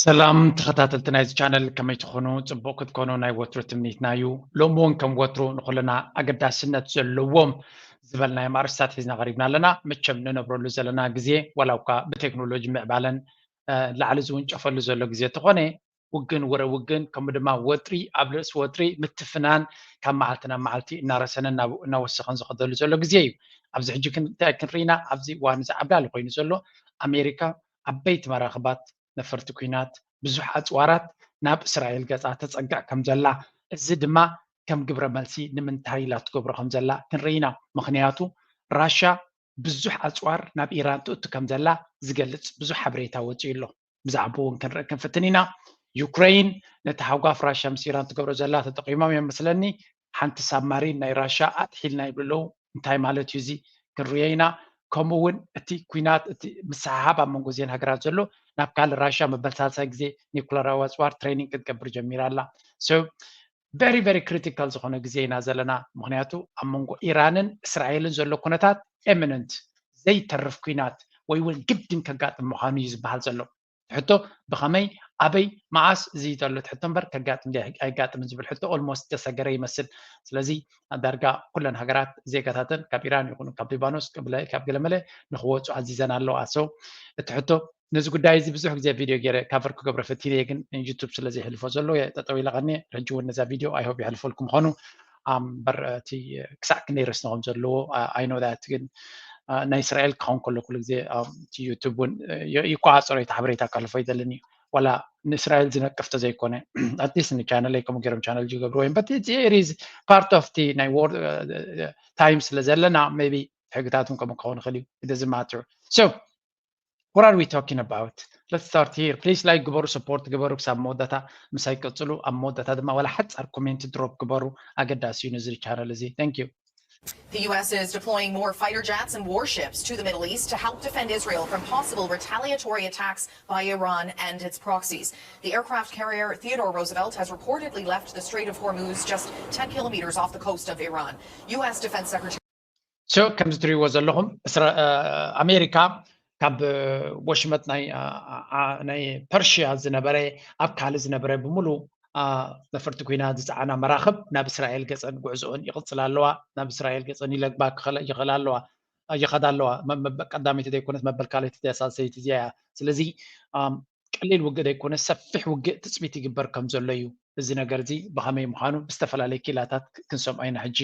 ሰላም ተኸታተልቲ ናይዚ ቻነል፣ ከመይ ትኾኑ? ጽቡቕ ክትኮኑ ናይ ወትሩ ትምኒትና እዩ። ሎሚ እውን ከም ወትሩ ንኹልና ኣገዳስነት ዘለዎም ዝበልናዮም ኣርእስታት ሒዝና ቀሪብና ኣለና። መቸም ንነብረሉ ዘለና ግዜ ዋላ እኳ ብቴክኖሎጂ ምዕባለን ላዕሊ ዝውንጨፈሉ ዘሎ ግዜ ተኾነ፣ ውግን ወረ ውግን ከምኡ ድማ ወጥሪ ኣብ ርእሲ ወጥሪ ምትፍናን ካብ መዓልቲ ናብ መዓልቲ እናረሰነ እናወሰኸን ዝኸደሉ ዘሎ ግዜ እዩ። ኣብዚ ሕጂ እንታይ ክንርኢና ኣብዚ እዋን እዚ ዓብላሊ ኮይኑ ዘሎ ኣሜሪካ ዓበይቲ መራኽባት ነፈርቲ ኩናት ብዙሕ ኣፅዋራት ናብ እስራኤል ገፃ ተፀግዕ ከም ዘላ፣ እዚ ድማ ከም ግብረ መልሲ ንምንታይ ኢላ ትገብሮ ከም ዘላ ክንርኢ ኢና። ምክንያቱ ራሻ ብዙሕ ኣፅዋር ናብ ኢራን ትእቱ ከም ዘላ ዝገልፅ ብዙሕ ሓበሬታ ወፂኡ ኣሎ። ብዛዕባኡ እውን ክንርኢ ክንፍትን ኢና። ዩክሬን ነቲ ሃጓፍ ራሻ ምስ ኢራን ትገብሮ ዘላ ተጠቂሞም እዮም መስለኒ። ሓንቲ ሳብማሪን ናይ ራሻ ኣጥሒልና ይብሉ ኣለዉ። እንታይ ማለት እዩ እዚ? ክንርእዮ ኢና። ከምኡ እውን እቲ ኩናት እቲ ምስሕሓብ ኣብ መንጎ እዚአን ሃገራት ዘሎ ናብ ካልእ ራሻ መበል ሳልሳይ ግዜ ኒኩለራዊ ኣፅዋር ትሬኒንግ ክትገብር ጀሚራ ኣላ። So very very critical ዝኾነ ግዜ ኢና ዘለና። ምክንያቱ ኣብ መንጎ ኢራንን እስራኤልን ዘሎ ኩነታት ኤሚነንት ዘይተርፍ ኩናት ወይ እውን ግድን ከጋጥም ምዃኑ እዩ ዝበሃል ዘሎ። ሕቶ ብኸመይ ኣበይ መዓስ እዚ ዘሎ ሕቶ እምበር ከጋጥም ኣይጋጥምን ዝብል ሕቶ ኦልሞስት ተሰገረ ይመስል። ስለዚ ዳርጋ ኩለን ሃገራት ዜጋታተን ካብ ኢራን ይኹኑ ካብ ሊባኖስ ካብ ገለመለ ንክወፁ ኣዚዘን ኣለዋ። So እቲ ሕቶ ነዚ ጉዳይ እዚ ብዙሕ ግዜ ቪድዮ ገይረ ካቨር ክገብረ ፈቲነ ግን ዩቱብ ስለ ዘይሕልፎ ዘሎ ጠጠው ኢለ ቀኒ ሕጂ እውን ነዛ ቪድዮ ኣይሆብ ይሕልፈልኩም ምዃኑ እምበር እቲ ክሳዕ ክንደይ ረስኒ ከም ዘለዎ ኣይኖ ት ግን ናይ እስራኤል ክኸውን ከሎ ኩሉ ግዜ ዩቱብ እውን ይቆፃፀሮ እቲ ሓበሬታ ከሕልፎ ይደልን እዩ። ዋላ ንእስራኤል ዝነቅፍ ተዘይኮነ ኣትሊስት ንቻነለይ ከምኡ ገይሮም ቻነል ዝገብርዎ እዮም። But it is part of the ናይ ወር ታይም ስለ ዘለና maybe ሕግታትን ከምኡ ክኸውን ይኽእል እዩ። It doesn't matter. So what are we talking about? Let's start here. Please like ግበሩ፣ ሰፖርት ግበሩ ክሳብ መወዳእታ ምሳይ ቀፅሉ። ኣብ መወዳእታ ድማ ዋላ ሓፃር ኮሜንት ድሮፕ ግበሩ፣ ኣገዳሲ እዩ ነዚ ቻነል እዚ። Thank you. The U S is deploying more fighter jets and warships to the Middle East to help defend Israel from possible retaliatory attacks by Iran and its proxies. The aircraft carrier Theodore Roosevelt has reportedly left the Strait of Hormuz just ten kilometers off the coast of Iran. U S Defense Secretary So ከምዚ ትሪእዎ ዘለኹም ኣሜሪካ ካብ ወሽመጥ ናይ ፐርሽያ ዝነበረ ኣብ ካልእ ዝነበረ ብምሉ ነፈርቲ ኩናት ዝፀዓና መራኽብ ናብ እስራኤል ገፀን ጉዕዞኦን ይቕፅላ ኣለዋ። ናብ እስራኤል ገፀን ይለግባ ይኽእላ ኣለዋ ይኸዳ ኣለዋ። ቀዳመይቲ ዘይኮነት መበል ካልኣይቲ ሳልሰይቲ እዚኣ እያ። ስለዚ ቀሊል ውግእ ዘይኮነ ሰፊሕ ውግእ ትፅቢት ይግበር ከም ዘሎ እዩ። እዚ ነገር እዚ ብኸመይ ምዃኑ ብዝተፈላለየ ኪላታት ክንሰምዖ ኢና። ሕጂ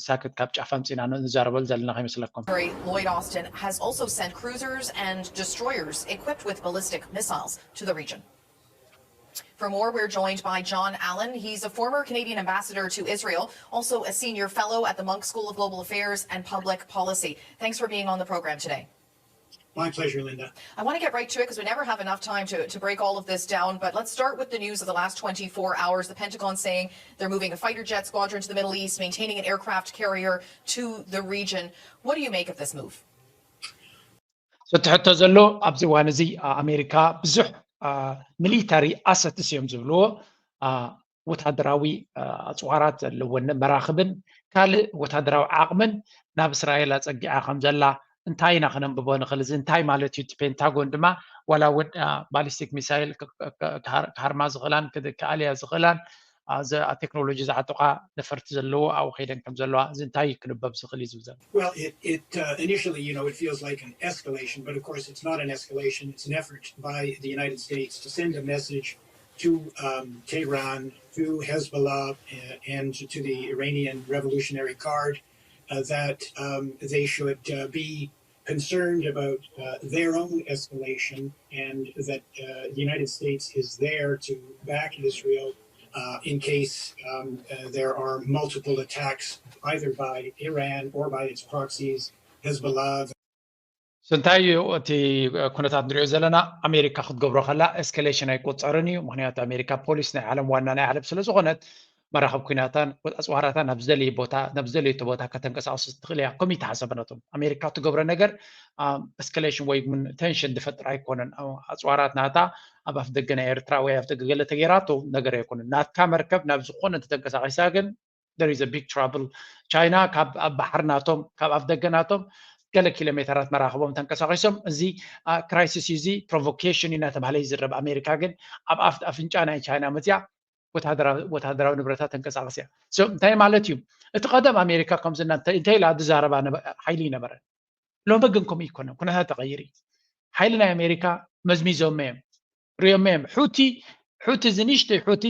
ሳክት ካብ ጫፍ ኣምፂና ንዛረበሉ ዘለና ከይመስለኩም። Lloyd Austin has also sent cruisers and destroyers equipped with ballistic missiles to the region. For more, we're joined by John Allen. He's a former Canadian ambassador to Israel, also a senior fellow at the Munk School of Global Affairs and Public Policy. Thanks for being on the program today. My pleasure, Linda. I want to get right to it because we never have enough time to, to break all of this down. But let's start with the news of the last twenty-four hours. The Pentagon saying they're moving a fighter jet squadron to the Middle East, maintaining an aircraft carrier to the region. What do you make of this move? እቲ ሕቶ ዘሎ ኣብዚ እዋን እዚ ኣሜሪካ ብዙሕ ሚሊታሪ ኣሰትስ እዮም ዝብልዎ ወታደራዊ ኣፅዋራት ዘለወን መራኽብን ካልእ ወታደራዊ ዓቕምን ናብ እስራኤል ኣፀጊዓ ከም ዘላ እንታይ ኢና ክነንብቦ ንኽእል? እዚ እንታይ ማለት እዩ? እቲ ፔንታጎን ድማ ዋላ እውን ባሊስቲክ ሚሳይል ክሃርማ ዝኽእላን ክኣልያ ዝኽእላን ቴክኖሎጂ ዝዓጠቋ ነፈርቲ ዘለዎ ኣብኡ ከይደን ከም ዘለዋ እዚ እንታይ እዩ ክንበብ ዝኽእል እዩ ዝብል ዘሎ? Well, it, it uh, initially, you know, it feels like an escalation, but of course, it's not an escalation. It's an effort by the United States to send a message to um, Tehran, to Hezbollah, uh, and to the Iranian Revolutionary Guard uh, that um, they should uh, be concerned about uh, their own escalation and that uh, the United States is there to back Israel uh, in case um, uh, there are multiple attacks either by Iran or by its proxies, Hezbollah. እንታይ እዩ እቲ ኩነታት ንሪኦ ዘለና? ኣሜሪካ ክትገብሮ ከላ ኤስካሌሽን ኣይቆፀርን እዩ። ምክንያቱ ኣሜሪካ ፖሊስ ናይ ዓለም ዋና ናይ ዓለም ስለ ዝኾነት መራኸብ ኩናታን ኣፅዋራታን ናብ ዝደለየ ቦታ ናብ ዝደለየቶ ቦታ ከተንቀሳቀሱ ትኽእል እያ። ከምኡ ይተሓሰበ ነቶም ኣሜሪካ ትገብሮ ነገር ኤስካሌሽን ወይ ውን ቴንሽን ዝፈጥር ኣይኮነን። ኣፅዋራት ናታ ኣብ ኣፍ ደገ ናይ ኤርትራ ወይ ኣፍ ደገ ገለ ተገይራቶ ነገር ኣይኮነን። ናትካ መርከብ ናብ ዝኾነ እንተተንቀሳቂሳ ግን there is a big trouble። ቻይና ካብ ኣብ ባሕሪ ናቶም ካብ ኣፍ ደገ ናቶም ገለ ኪሎ ሜተራት መራኽቦም ተንቀሳቒሶም። እዚ ክራይሲስ እዩ፣ እዚ ፕሮቮኬሽን እዩ እናተባህለ ይዝረብ። ኣሜሪካ ግን ኣብ ኣፍ- ኣፍንጫ ናይ ቻይና መፅያ ወታደራዊ ወታደራዊ ንብረታት ተንቀሳቐስ እያ። So እንታይ ማለት እዩ? እቲ ቀደም ኣሜሪካ ከምዚ እና እንታይ እንታይ ኢላ ዝዛረባ ነበ- ሓይሊ ይነበረ። ሎሚ ግን ከምኡ ይኮነ፣ ኩነታት ተቐይሩ እዩ። ሓይሊ ናይ ኣሜሪካ መዝሚዞም እዮም፣ ሪኦም እዮም። ሑቲ ሑቲ እዚ ንእሽተይ ሑቲ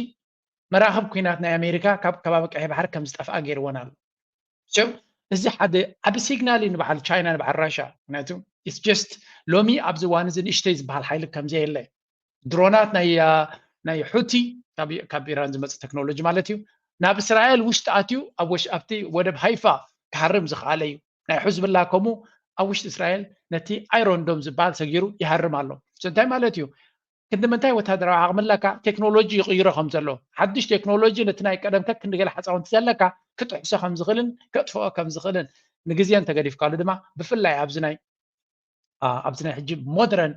መራኽብ ኩናት ናይ ኣሜሪካ ካብ ከባቢ ቀይሕ ባሕሪ ከም ዝጠፍኣ ገይርወን ኣሎ። So እዚ ሓደ ዓቢ ሲግናል እዩ ንበዓል ቻይና ንበዓል ራሻ። ምክንያቱ it's just ሎሚ ኣብዚ እዋን እዚ ንእሽተይ ዝበሃል ሓይሊ ከም ዘየለ ድሮናት ናይ ናይ ሑቲ ካብ ኢራን ዝመጽእ ቴክኖሎጂ ማለት እዩ ናብ እስራኤል ውሽጢ ኣትዩ ኣብ ወሽ ኣብቲ ወደብ ሃይፋ ክሃርም ዝኸኣለ እዩ። ናይ ሕዝብላ ከምኡ ኣብ ውሽጢ እስራኤል ነቲ ኣይሮንዶም ዝበሃል ሰጊሩ ይሃርም ኣሎ። So እንታይ ማለት እዩ? ክንዲ ምንታይ ወታደራዊ ዓቕሚ ኣለካ? ቴክኖሎጂ ይቕይሮ ከም ዘሎ ሓድሽ ቴክኖሎጂ ነቲ ናይ ቀደም ከክንዲ ገለ ሓፃውንቲ ዘለካ ክጥሕሶ ከም ዝኽእልን ከጥፍኦ ከም ዝኽእልን ንግዜ እንተገዲፍካሉ ድማ ብፍላይ ኣብዚ ናይ ኣብዚ ናይ ሕጂ ሞደረን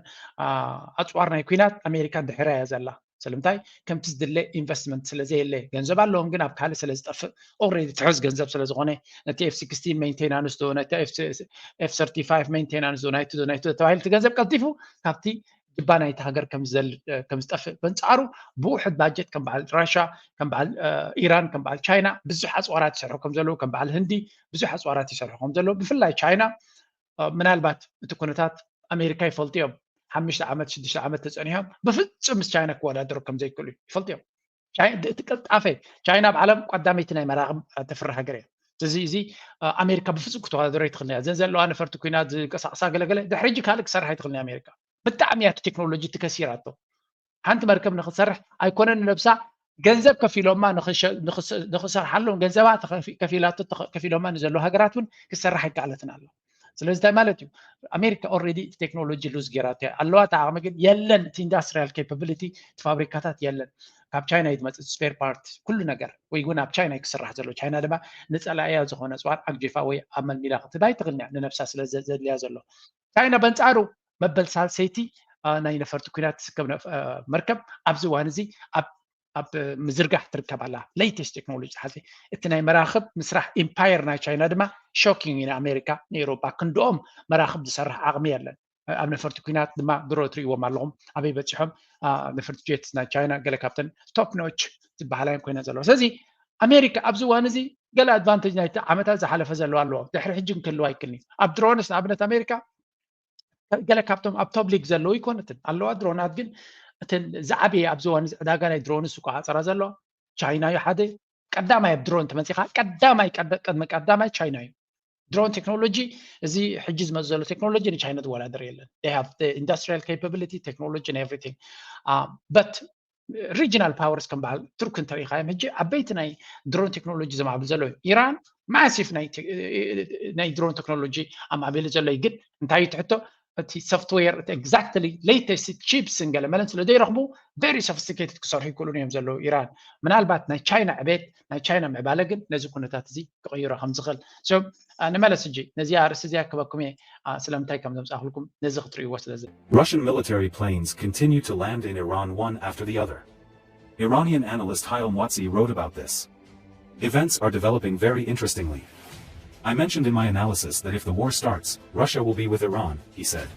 ኣፅዋር ናይ ኩናት ኣሜሪካ ድሕራ እያ ዘላ። ስለምንታይ? ከምቲ ዝድለ ኢንቨስትመንት ስለዘየለ፣ ገንዘብ ኣለዎም ግን ኣብ ካልእ ስለዝጠፍእ፣ ኦልሬዲ ትሕዝ ገንዘብ ስለዝኾነ ነቲ ኤፍ ሲክስቲን ሜንቴናንስ ዶ ነቲ ኤፍ ሰርቲ ፋይቭ ሜንቴናንስ ዶ ናይቲ ዶ ናይቲ ዶ ተባሂሉ እቲ ገንዘብ ቀልጢፉ ካብቲ ጅባ ናይቲ ሃገር ከም ዝጠፍእ በንፃሩ ብውሕድ ባጀት ከም በዓል ራሻ ከም በዓል ኢራን ከም በዓል ቻይና ብዙሕ ኣፅዋራት ይሰርሑ ከም ዘለዉ ከም በዓል ህንዲ ብዙሕ ኣፅዋራት ይሰርሑ ከም ዘለዉ ብፍላይ ቻይና ምናልባት እቲ ኩነታት ኣሜሪካ ይፈልጡ እዮም። ሓሙሽተ ዓመት ሽዱሽተ ዓመት ተፀኒሖም ብፍፁም ምስ ቻይና ክወዳደሩ ከም ዘይክእሉ ይፈልጡ እዮም። እቲ ቅልጣፈ ቻይና ኣብ ዓለም ቀዳመይቲ ናይ መራኽብ ተፍሪ ሃገር እያ። እዚ እዚ ኣሜሪካ ብፍፁም ክትወዳደሮ ኣይትኽእልን እያ። እዘን ዘለዋ ነፈርቲ ኩናት ዝንቀሳቐሳ ገለገለ ድሕሪ ሕጂ ካልእ ክሰርሕ ኣይትኽእልን እያ ኣሜሪካ። ብጣዕሚ እያ እቲ ቴክኖሎጂ ትከሲራቶ። ሓንቲ መርከብ ንክትሰርሕ ኣይኮነን ንነብሳ ገንዘብ ከፊሎማ ንክሰርሓሎም ገንዘባ ከፊላቶ ከፊሎማ ንዘለዉ ሃገራት እውን ክትሰርሕ ኣይከኣለትን ኣሎ። ስለዚ እንታይ ማለት እዩ? ኣሜሪካ ኦልሬዲ እቲ ቴክኖሎጂ ሉዝ ጌራቶ እያ ኣለዋ። እቲ ዓቕሚ ግን የለን። እቲ ኢንዳስትሪያል ኬፓቢሊቲ እቲ ፋብሪካታት የለን። ካብ ቻይና እዩ ዝመፅእ ስፔር ፓርት ኩሉ ነገር ወይ እውን ኣብ ቻይና እዩ ክስራሕ ዘሎ። ቻይና ድማ ንፀላእያ ዝኾነ ፅዋር ዓግጂፋ ወይ ኣመልሚላ ክትህብ ኣይትኽእልን እያ ንነብሳ ስለ ዘድልያ ዘሎ። ቻይና በንፃሩ መበል ሳልሰይቲ ናይ ነፈርቲ ኩናት ትስከብ መርከብ ኣብዚ እዋን እዚ ኣብ ኣብ ምዝርጋሕ ትርከብ ኣላ። ሌተስት ቴክኖሎጂ ዝሓዘ እቲ ናይ መራኽብ ምስራሕ ኢምፓየር ናይ ቻይና ድማ ሾኪንግ እዩ ንኣሜሪካ ንኤውሮጳ ክንድኦም መራኽብ ዝሰርሕ ዓቕሚ የለን። ኣብ ነፈርቲ ኩናት ድማ ድሮ ትርእይዎም ኣለኹም ኣበይ በፂሖም ነፈርቲ ጀት ናይ ቻይና ገለ ካብተን ቶፕ ኖች ዝበሃላ ኮይነን ዘለዋ። ስለዚ ኣሜሪካ ኣብዚ እዋን እዚ ገለ ኣድቫንቴጅ ናይቲ ዓመታት ዝሓለፈ ዘለዋ ኣለዎ። ድሕሪ ሕጂ ክንክልዋ ኣይክልኒ ኣብ ድሮንስ ንኣብነት ኣሜሪካ ገለ ካብቶም ኣብ ቶብ ሊግ ዘለዉ ይኮነትን ኣለዋ ድሮናት ግን እተን ዝዓበየ ኣብዚ እዋን ዕዳጋ ናይ ድሮንስ እኳ ዓፀራ ዘለዋ ቻይና እዩ ሓደ ቀዳማይ ኣብ ድሮን ተመፂኻ ቀዳማይ ቅድሚ ቀዳማይ ቻይና እዩ። ድሮን ቴክኖሎጂ እዚ ሕጂ ዝመፅ ዘሎ ቴክኖሎጂ ንቻይና ዝወዳደር የለን። ኢንዱስትሪያል ኬፓቢሊቲ ቴክኖሎጂ ኤቭሪቲንግ በት ሪጂናል ፓወርስ ከም በዓል ቱርክ እንተሪኢኻዮም ሕጂ ዓበይቲ ናይ ድሮን ቴክኖሎጂ ዘማዕብል ዘሎ እዩ። ኢራን ማሲቭ ናይ ድሮን ቴክኖሎጂ ኣማዕቢሉ ዘሎ እዩ። ግን እንታይ እዩ ትሕቶ እቲ ሶፍትዌር እቲ ኤግዛክትሊ ሌተስት ቺፕስ ገለመለን ስለ ዘይረኽቡ ቨሪ ሶፊስቲኬትድ ክሰርሑ ይክእሉን እዮም ዘለዉ ኢራን። ምናልባት ናይ ቻይና ዕቤት ናይ ቻይና ምዕባለ ግን ነዚ ኩነታት እዚ ክቕይሮ ከም ዝኽእል ንመለስ ሕጂ ነዚ ኣርእስቲ እዚኣ ክበኩም እየ ስለምንታይ ከም ዘምፃእኩልኩም ነዚ ክትርእይዎ ስለ Russian military planes continue to land in Iran one after the other. Iranian analyst Hayal Mwatsi wrote about this. Events are developing very interestingly. I mentioned in my analysis that if the war starts, Russia will be with Iran, he said.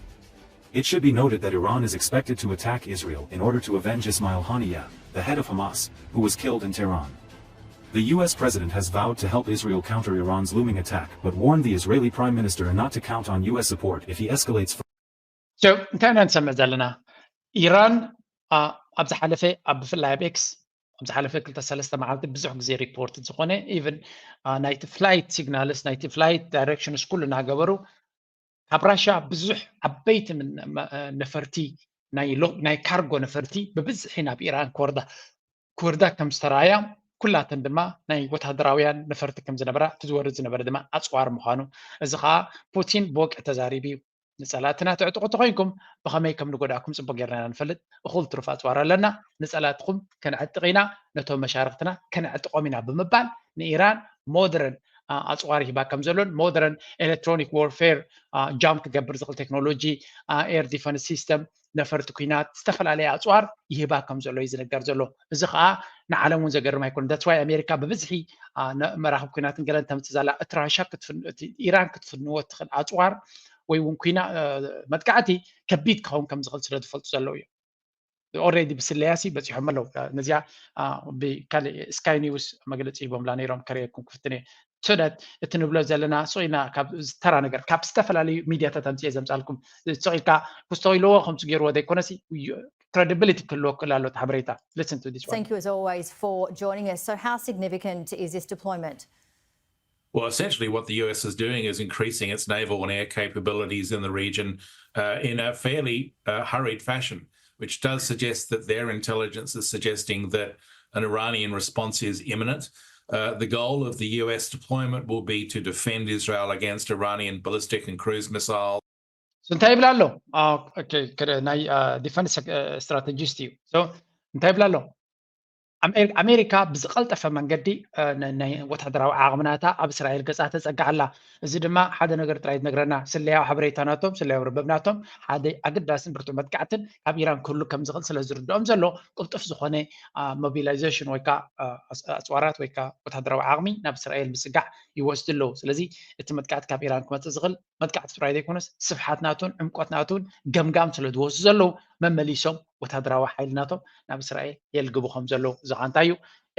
It should be noted that Iran is expected to attack Israel in order to avenge Ismail Haniyeh, the head of Hamas, who was killed in Tehran. The U S president has vowed to help Israel counter Iran's looming attack, but warned the Israeli prime minister not to count on U S support if he escalates. እንታይ ኢና ንሰምዕ ዘለና? ኢራን ኣብ ዝሓለፈ ኣብ ብፍላይ ኣብ ኤክስ ኣብ ዝሓለፈ ክልተ ሰለስተ መዓልቲ ብዙሕ ግዜ ሪፖርት ዝኾነ ኢቨን ናይቲ ፍላይት ሲግናልስ ናይቲ ፍላይት ዳይሬክሽንስ ኩሉ እናገበሩ ካብ ራሻ ብዙሕ ዓበይቲ ነፈርቲ ናይ ካርጎ ነፈርቲ ብብዝሒ ናብ ኢራን ክወርዳ ክወርዳ ከም ዝተረኣያ ኩላተን ድማ ናይ ወታደራውያን ነፈርቲ ከም ዝነበራ እቲ ዝወርድ ዝነበረ ድማ ኣፅዋር ምዃኑ እዚ ከዓ ፑቲን ብወግዒ ተዛሪቡ እዩ። ንፀላእትና ትዕጥቑ ተኮይንኩም ብኸመይ ከም ንጎዳእኩም ፅቡቅ ጌርና ኢና ንፈልጥ። እኹል ትሩፍ ኣፅዋር ኣለና። ንፀላእትኹም ከነዕጥቕ ኢና፣ ነቶም መሻርኽትና ከነዕጥቖም ኢና ብምባል ንኢራን ሞደረን ኣፅዋር ሂባ ከም ዘሎን ሞደረን ኤሌክትሮኒክ ዎርፌር ጃም ክገብር ዝኽእል ቴክኖሎጂ ኤር ዲፈንስ ሲስተም ነፈርቲ ኩናት ዝተፈላለየ ኣፅዋር ይህባ ከም ዘሎ እዩ ዝነገር ዘሎ። እዚ ከዓ ንዓለም እውን ዘገርም ኣይኮነ። That's why ኣሜሪካ ብብዝሒ መራኽብ ኩናትን ገለን ተምፅእ ዘላ፣ እቲ ራሻ ኢራን ክትፍንዎ ትኽእል ኣፅዋር ወይ እውን ኩና መጥቃዕቲ ከቢድ ክኸውን ከም ዝኽእል ስለ ዝፈልጡ ዘለዉ እዮም። Already ብስለያሲ በፂሖም ኣለዉ። ነዚኣ ብካሊእ ስካይ ኒውስ መግለፂ ሂቦምላ ነይሮም፣ ከርእየኩም ክፍትን እየ። So that እቲ ንብሎ ዘለና ስቕ ኢልና ካብ ተራ ነገር ካብ ዝተፈላለዩ ሚድያታት ኣምፅኤ ዘምፃልኩም ስቕ ኢልካ ክስተው ኢለዎ ከምዚ ገይርዎ ዘይኮነሲ፣ credibility ክህልዎ ክእል ኣሎ እቲ ሓበሬታ። Listen to this one. Thank you as always for joining us. So how significant is this deployment? Well, essentially, what the U S is doing is increasing its naval and air capabilities in the region uh, in a fairly uh, hurried fashion, which does suggest that their intelligence is suggesting that an Iranian response is imminent. Uh, the goal of the U S deployment will be to defend Israel against Iranian ballistic and cruise missiles. እንታይ ይብላ ኣሎ? ናይ ዲፈንስ ስትራቴጂስት እዩ። እንታይ ይብላ ኣሎ? ኣሜሪካ ብዝቐልጠፈ መንገዲ ናይ ወታደራዊ ዓቕምናታ ኣብ እስራኤል ገፃ ተፀግዓላ። እዚ ድማ ሓደ ነገር ጥራይ ዝነግረና፣ ስለያዊ ሓበሬታ ናቶም፣ ስለያዊ ርብብ ናቶም ሓደ ኣገዳስን ብርቱዕ መጥቃዕትን ካብ ኢራን ክህሉ ከም ዝኽእል ስለ ዝርድኦም ዘሎ ቅልጡፍ ዝኾነ ሞቢላይዜሽን ወይ ከዓ ኣፅዋራት ወይ ከዓ ወታደራዊ ዓቕሚ ናብ እስራኤል ምስጋዕ ይወስዱ ኣለዉ። ስለዚ እቲ መጥቃዕቲ ካብ ኢራን ክመፅእ ዝኽእል መጥቃዕቲ ጥራይ ዘይኮነስ ስፍሓት ናቱን ዕምቆት ናቱን ገምጋም ስለ ዝወስዱ ዘለዉ መመሊሶም ወታደራዊ ሓይሊ ናቶም ናብ እስራኤል የልግቡ ከም ዘለዉ ዝኻንታ እዩ።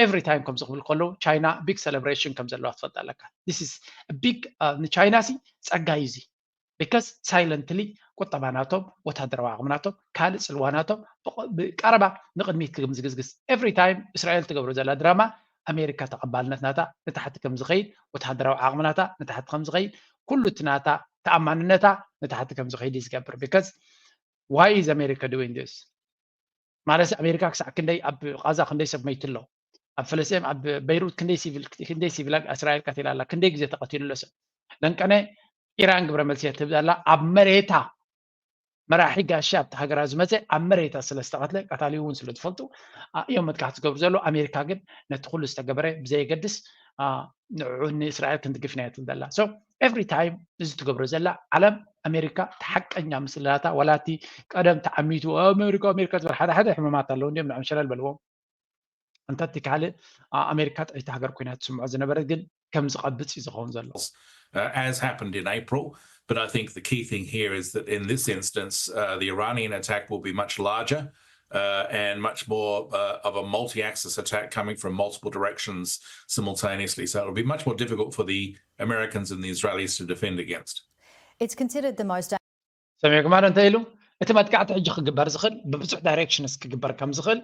Every time ከምዚ ክብል ከለዉ ቻይና ቢግ ሰለብሬሽን ከም ዘለዋ ትፈልጥ ኣለካ። This is ቢግ ንቻይና ሲ ጸጋ እዩ እዚ። Because ሳይለንትሊ ቁጠባ ናቶም ወታደራዊ ዓቕሚ ናቶም ካልእ ጽልዋ ናቶም ብቀረባ ንቕድሚት ክምዝግዝግዝ። Every time እስራኤል ትገብሮ ዘላ ድራማ ኣሜሪካ ተቐባልነት ናታ ንታሕቲ ከም ዝኸይድ፣ ወታደራዊ ዓቕሚ ናታ ንታሕቲ ከም ዝኸይድ፣ ኩሉ እቲ ናታ ተኣማንነታ ንታሕቲ ከም ዝኸይድ እዩ ዝገብር። Because why is America doing this? ማለት ኣሜሪካ ክሳዕ ክንደይ ኣብ ቃዛ ክንደይ ሰብ መይቱ ኣሎ፣ ኣብ ፈለስጤም ኣብ በይሩት ክንደይ ሲቪል ክንደይ ሲቪል እስራኤል ቀቲላ ኣላ፣ ክንደይ ግዜ ተቐቲሉ ኣሎ ሰብ። ደንቀነ ኢራን ግብረ መልሲ እያ ትህብ ዘላ ኣብ መሬታ። መራሒ ጋሻ ኣብቲ ሃገራ ዝመፀ ኣብ መሬታ ስለ ዝተቐትለ ቀታሊ እውን ስለ ዝፈልጡ እዮም መጥቃዕቲ ዝገብሩ ዘሎ። ኣሜሪካ ግን ነቲ ኩሉ ዝተገበረ ብዘየገድስ ንዑ ንእስራኤል ክንድግፍ ኢና ትብል ዘላ። So every time እዚ ትገብሮ ዘላ ዓለም ኣሜሪካ እቲ ሓቀኛ ምስላታ ዋላ እቲ ቀደም ተዓሚቱ ኣሜሪካ ኣሜሪካ ዝበል ሓደ ሓደ ሕመማት ኣለዉ እንዲም ንዕም ሸለል በልዎም። እንተ እቲ ካልእ ኣሜሪካ ጥዕይቲ ሃገር ኮይና ትስምዖ ዝነበረት ግን ከም ዝቐብፅ እዩ ዝኸውን ዘሎ። Uh, as happened in April, but I think the key thing here is that in this instance, uh, the Iranian attack will be much larger uh, and much more uh, of a multi-axis attack coming from multiple directions simultaneously. So it'll be much more difficult for the Americans and the Israelis to defend against. It's considered the most ሰሚዕኩም ኣሎ እንታይ ኢሉ? እቲ መጥቃዕቲ ሕጂ ክግበር ዝኽእል ብብዙሕ ዳይሬክሽንስ ክግበር ከም ዝኽእል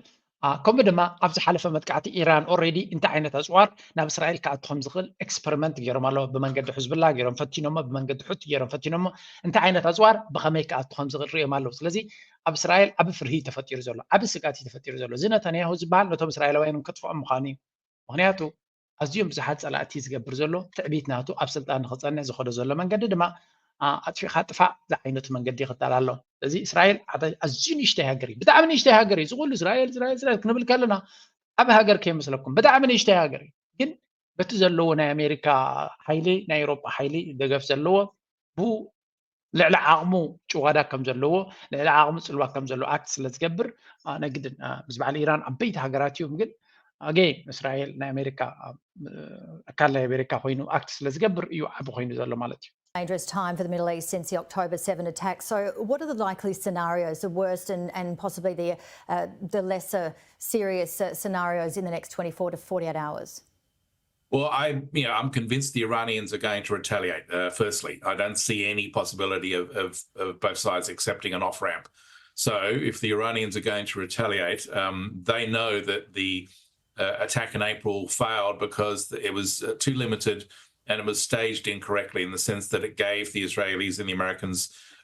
ከምኡ ድማ ኣብ ዝሓለፈ መጥቃዕቲ ኢራን already እንታይ ዓይነት ኣፅዋር ናብ እስራኤል ክኣቱ ከም ዝኽእል ኤክስፐሪመንት ገይሮም ኣለዉ። ብመንገዲ ሕዝብላ ገይሮም ፈቲኖሞ፣ ብመንገዲ ሑቲ ገይሮም ፈቲኖሞ። እንታይ ዓይነት ኣፅዋር ብኸመይ ክኣቱ ከም ዝኽእል ሪኦም ኣለዉ። ስለዚ ኣብ እስራኤል ዓቢ ፍርሂ እዩ ተፈጢሩ ዘሎ፣ ዓቢ ስግኣት እዩ ተፈጢሩ ዘሎ። እዚ ነታንያሁ ዝበሃል ነቶም እስራኤላውያን እውን ከጥፍኦም ምዃኑ እዩ። ምኽንያቱ ኣዝዮም ብዙሓት ጸላእቲ ዝገብር ዘሎ ትዕቢት ናቱ ኣብ ስልጣን ንኽጸንዕ ዝኸዶ ዘሎ መንገዲ ድማ ኣጥፊእኻ ጥፋእ ዝዓይነቱ መንገዲ ይኽተል ኣሎ። እዚ እስራኤል ኣዝዩ ንእሽተይ ሃገር እዩ፣ ብጣዕሚ ንእሽተይ ሃገር እዩ። እዚ ኩሉ እስራኤል እስራኤል እስራኤል ክንብል ከለና ዓቢ ሃገር ከይመስለኩም፣ ብጣዕሚ ንእሽተይ ሃገር እዩ። ግን በቲ ዘለዎ ናይ ኣሜሪካ ሓይሊ ናይ ኤውሮጳ ሓይሊ ደገፍ ዘለዎ ብኡ ልዕሊ ዓቕሙ ጭዋዳ ከም ዘለዎ ልዕሊ ዓቕሙ ፅልዋ ከም ዘለዎ ኣክት ስለ ዝገብር ነግድን ምስ በዓል ኢራን ዓበይቲ ሃገራት እዮም ግን ኣገ እስራኤል ናይ ኣሜሪካ ኣካል ናይ ኣሜሪካ ኮይኑ ኣክት ስለ ዝገብር እዩ ዓቢ ኮይኑ ዘሎ ማለት እዩ። Dangerous time for the Middle East since the October seven attack. So, what are the likely scenarios, the worst and, and possibly the, uh, the lesser serious uh, scenarios in the next twenty-four to forty-eight hours? Well, I, you know, I'm convinced the Iranians are going to retaliate. Uh, firstly, I don't see any possibility of, of, of both sides accepting an off ramp. So, if the Iranians are going to retaliate, um, they know that the uh, attack in April failed because it was uh, too limited and it was staged incorrectly in the sense that it gave the Israelis and the Americans